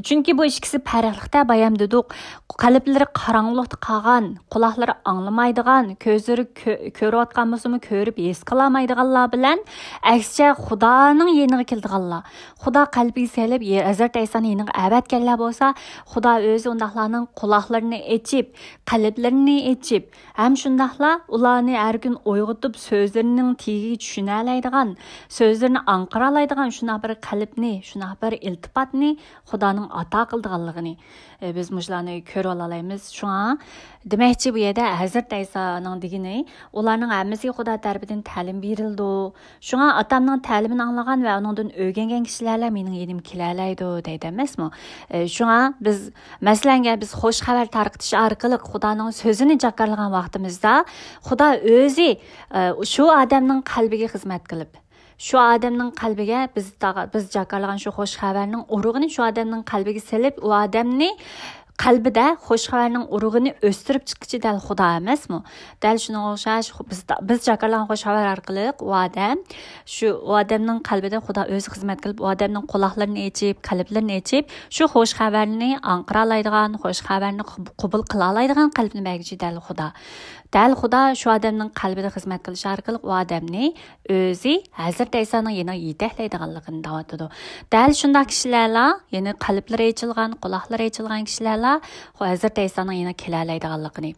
چۈنكى بۇ ئىككىسى پەرقلىقتە، بايام دېدۇق، قەلبلىرى قاراڭغۇلۇقتا قالغان، قۇلاقلىرى ئاڭلىمايدىغان، كۆزلىرى كۆ-، كۆرۈۋاتقان بولسىمۇ كۆرۈپ ھېس قىلالمايدىغانلار بىلەن، ئەكسىچە خۇدانىڭ يېنىغا كېلىدىغانلار، خۇدا قەلبىگە سېلىپ، ھەزرىتى ئەيسانى يېنىغا ئەۋەتكەنلەر بولسا، خۇدا ئۆزى ئۇنداقلارنىڭ قۇلاقلىرىنى ئېچىپ، قەلبلىرىنى ئېچىپ، ھەم شۇنداقلا ئۇلارنى ھەر كۈن ئويغىتىپ، سۆزلىرىنىڭ تېگىگە چۈشىنەلەيدىغان، سۆزلىرىنى ئاڭقىرالايدىغان شۇنداق بىر قەلبنى، شۇنداق بىر ئىلتىپاتنى خۇدانىڭ ئاتا قىلىدىغانلىقىنى، ئە، بىز مۇشۇلارنى كۆرۈۋالالايمىز. شۇڭا دېمەكچى، بۇ يەردە ھەزرىتى ئەيسانىڭ دېگىنى، ئۇلارنىڭ ھەممىسىگە خۇدا تەرىپىدىن تەلىم بېرىلىدۇ. شۇڭا ئاتامنىڭ تەلىمىنى ئاڭلىغان ۋە ئۇنىڭدىن ئۆگەنگەن كىشىلەرلا مېنىڭ يېنىمغا كېلەلەيدۇ، دەيدۇ ئەمەسمۇ؟ ئە، شۇڭا بىز، مەسىلەن، بىز خوش خەۋەر تارقىتىش ئارقىلىق خۇدانىڭ سۆزىنى جاكارلىغان ۋاقتىمىزدا، خۇدا ئۆزى، ئە، شۇ ئادەمنىڭ قەلبىگە خىزمەت قىلىپ، شۇ ئادەمنىڭ قەلبىگە بىز تاغا-، بىز جاكارلىغان شۇ خوش خەۋەرنىڭ ئۇرۇغىنى شۇ ئادەمنىڭ قەلبىگە سېلىپ، ئۇ ئادەمنى قەلبىدە خوش خەۋەرنىڭ ئۇرۇغىنى ئۆستۈرۈپ چىققۇچى دەل خۇدا ئەمەسمۇ؟ دەل شۇنىڭغا ئوخشاش، خۇ-، بىز، بىز جاكارلىغان خوش خەۋەر ئارقىلىق ئۇ ئادەم، شۇ، ئۇ ئادەمنىڭ قەلبىدە خۇدا ئۆزى خىزمەت قىلىپ، ئۇ ئادەمنىڭ قۇلاقلىرىنى ئېچىپ، قەلبلىرىنى ئېچىپ، شۇ خوش خەۋەرنى ئاڭقىرالايدىغان، خوش خەۋەرنى قوب-، قوبۇل قىلالايدىغان قەلبنى بەرگۈچى دەل خۇدا. دەل خۇدا شۇ ئادەمنىڭ قەلبىدە خىزمەت قىلىش ئارقىلىق ئۇ ئادەمنى ئۆزى ھەزرىتى ئەيسانىڭ يېنىغا يېتەكلەيدىغانلىقىنى دەۋاتىدۇ. دەل شۇنداق كىشىلەرلا، يەنى قەلبلىرى ئېچىلغان، قۇلاقلىرى ئېچىلغان كىشىلەرلا خۇ-، ھەزرىتى ئەيسانىڭ يېنىغا كېلەلەيدىغانلىقىنى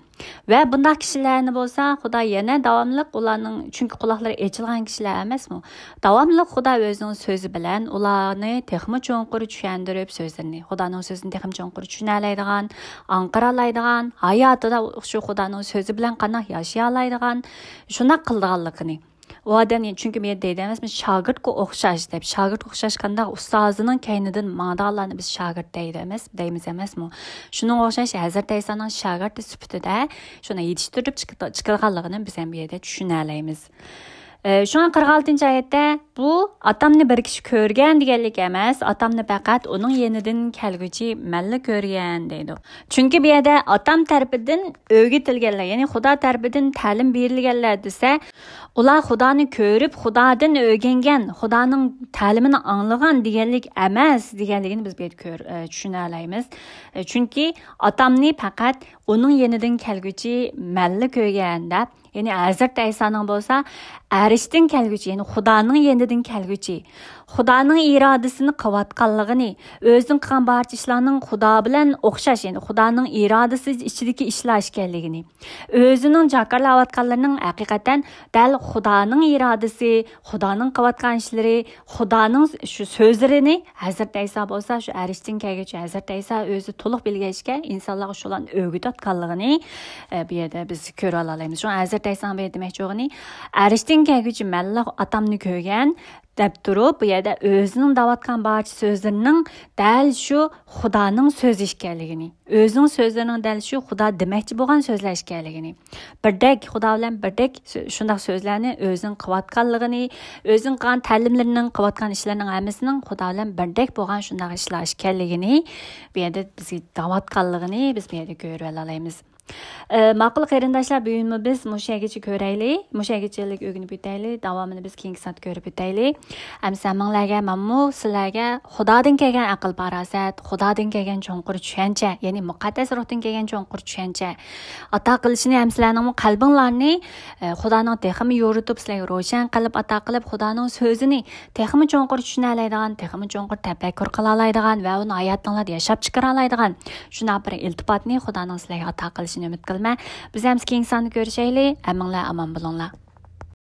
ۋە بۇنداق كىشىلەرنى بولسا خۇدا يەنە داۋاملىق ئۇلارنىڭ، چۈنكى قۇلاقلىرى ئېچىلغان كىشىلەر ئەمەسمۇ؟ داۋاملىق خۇدا ئۆزىنىڭ سۆزى بىلەن ئۇلارنى تېخىمۇ چوڭقۇر چۈشەندۈرۈپ، سۆزلىرىنى، خۇدانىڭ سۆزىنى تېخىمۇ چوڭقۇر چۈشىنەلەيدىغان، ئاڭقىرالايدىغان، ھاياتىدا شۇ خۇدانىڭ سۆزى بىلەن قانداق ياشىيالايدىغان، شۇنداق قىلىدىغانلىقىنى. ئۇ ئادەمنى، چۈنكى مەن دەيدۇ ئەمەسمۇ، شاگىرتقا ئوخشاش دەپ، شاگىرتقا ئوخشاش قانداق ئۇستازىنىڭ كەينىدىن ماڭىدىغانلارنى بىز شاگىرت دەيدۇ ئەمەس، دەيمىز ئەمەسمۇ؟ شۇنىڭغا ئوخشاش ھەزرىتى ئەيسانىڭ شاگىرتى سۈپىتىدە شۇنى يېتىشتۈرۈپ چىقىدىغانلىقىنى بىز ھەم بۇ يەردە چۈشىنەلەيمىز. ئە، شۇڭا قىرىق ئالتىنچى ئايەتتە، بۇ ئاتامنى بىر كىشى كۆرگەن دېگەنلىك ئەمەس، ئاتامنى پەقەت ئۇنىڭ يېنىدىن كەلگۈچى مەنلا كۆرگەن دەيدۇ. چۈنكى بۇ يەردە ئاتام تەرىپىدىن ئۆگىتىلگەنلەر، يەنى خۇدا تەرىپىدىن تەلىم بېرىلگەنلەر دېسە، ئۇلار خۇدانى كۆرۈپ، خۇدادىن ئۆگەنگەن، خۇدانىڭ تەلىمىنى ئاڭلىغان دېگەنلىك ئەمەس دېگەنلىكىنى بىز بۇ يەردە كۆر-، ئە، چۈشىنەلەيمىز. ئە، چۈنكى ئاتامنى پەقەت ئۇنىڭ يېنىدىن كەلگۈچى مەنلا كۆرگەن دەپ، يەنى ھەزرىتى ئەيسانىڭ بولسا ئەرشتىن كەلگۈچى، يەنى خۇدانىڭ يېنىدىن كەلگۈچى، خۇدانىڭ ئىرادىسىنى قىلىۋاتقانلىقىنى، ئۆزىنىڭ قىلغان بارچە ئىشلارنىڭ خۇدا بىلەن ئوخشاش، يەنى خۇدانىڭ ئىرادىسى ئىچىدىكى ئىشلار ئىكەنلىكىنى، ئۆزىنىڭ جاكارلاۋاتقانلىرىنىڭ ھەقىقەتەن دەل خۇدانىڭ ئىرادىسى، خۇدانىڭ قىلىۋاتقان ئىشلىرى، خۇدانىڭ شۇ سۆزلىرىنى ھەزرىتى ئەيسا بولسا، شۇ ئەرشتىن كەلگۈچى ھەزرىتى ئەيسا ئۆزى تولۇق بىلگەچكە، ئىنسانلارغا شۇلارنى ئۆگىتىۋاتقانلىقىنى، ئە، بۇ يەردە بىز كۆرۈۋالالايمىز. شۇڭا ھەزرىتى ئەيسانىڭ بۇ يەردە دېمەكچى بولغىنى، ئەرشتىن كەلگۈچى مەنلا ئاتامنى كۆرگەن، دەپ تۇرۇپ، بۇ يەردە ئۆزىنىڭ دەۋاتقان بارچە سۆزلىرىنىڭ دەل شۇ خۇدانىڭ سۆزى ئىكەنلىكىنى، ئۆزىنىڭ سۆزلىرىنىڭ دەل شۇ خۇدا دېمەكچى بولغان سۆزلەر ئىكەنلىكىنى، بىردەك خۇدا بىلەن بىردەك سۆ-، شۇنداق سۆزلەرنى ئۆزىنىڭ قىلىۋاتقانلىقىنى، ئۆزىنىڭ قىلغان تەلىملىرىنىڭ، قىلىۋاتقان ئىشلىرىنىڭ ھەممىسىنىڭ خۇدا بىلەن بىردەك بولغان شۇنداق ئىشلار ئىكەنلىكىنى بۇ يەردە بىزگە دەۋاتقانلىقىنى بىز بۇ يەردە كۆرۈۋالالايمىز. ئە، ماقۇل قېرىنداشلار، بۈگۈنمۇ بىز مۇشۇ يەرگىچە كۆرەيلى، مۇشۇ يەرگىچىلىك ئۆگىنىپ ئۆتەيلى، داۋامىنى بىز كېيىنكى سائەتتە كۆرۈپ ئۆتەيلى. ئەمسە ھەممىڭلارگە مەنمۇ سىلەرگە خۇدادىن كەلگەن ئەقىل-پاراسەت، خۇدادىن كەلگەن چوڭقۇر چۈشەنچە، يەنى مۇقەددەس روھتىن كەلگەن چوڭقۇر چۈشەنچە ئاتا قىلىشىنى ھەم سىلەرنىڭمۇ قەلبىڭلارنى، ئە، خۇدانىڭ تېخىمۇ يورۇتۇپ، سىلەرگە روشەن قەلب ئاتا قىلىپ، خۇدانىڭ سۆزىنى تېخىمۇ چوڭقۇر چۈشىنەلەيدىغان، تېخىمۇ چوڭقۇر تەپەككۇر قىلالايدىغان ۋە ئۇنى ھاياتىڭلاردا ياشاپ چىقىرالايدىغان شۇنداق بىر ئىلتىپاتنى خۇدانىڭ سىلەرگە ئاتا قىلىشىنى ئۈمىد قىلىمەن. بىز ئەمسە كېيىنكى ساندا كۆرۈشەيلى. ھەممىڭلار ئامان بولۇڭلار.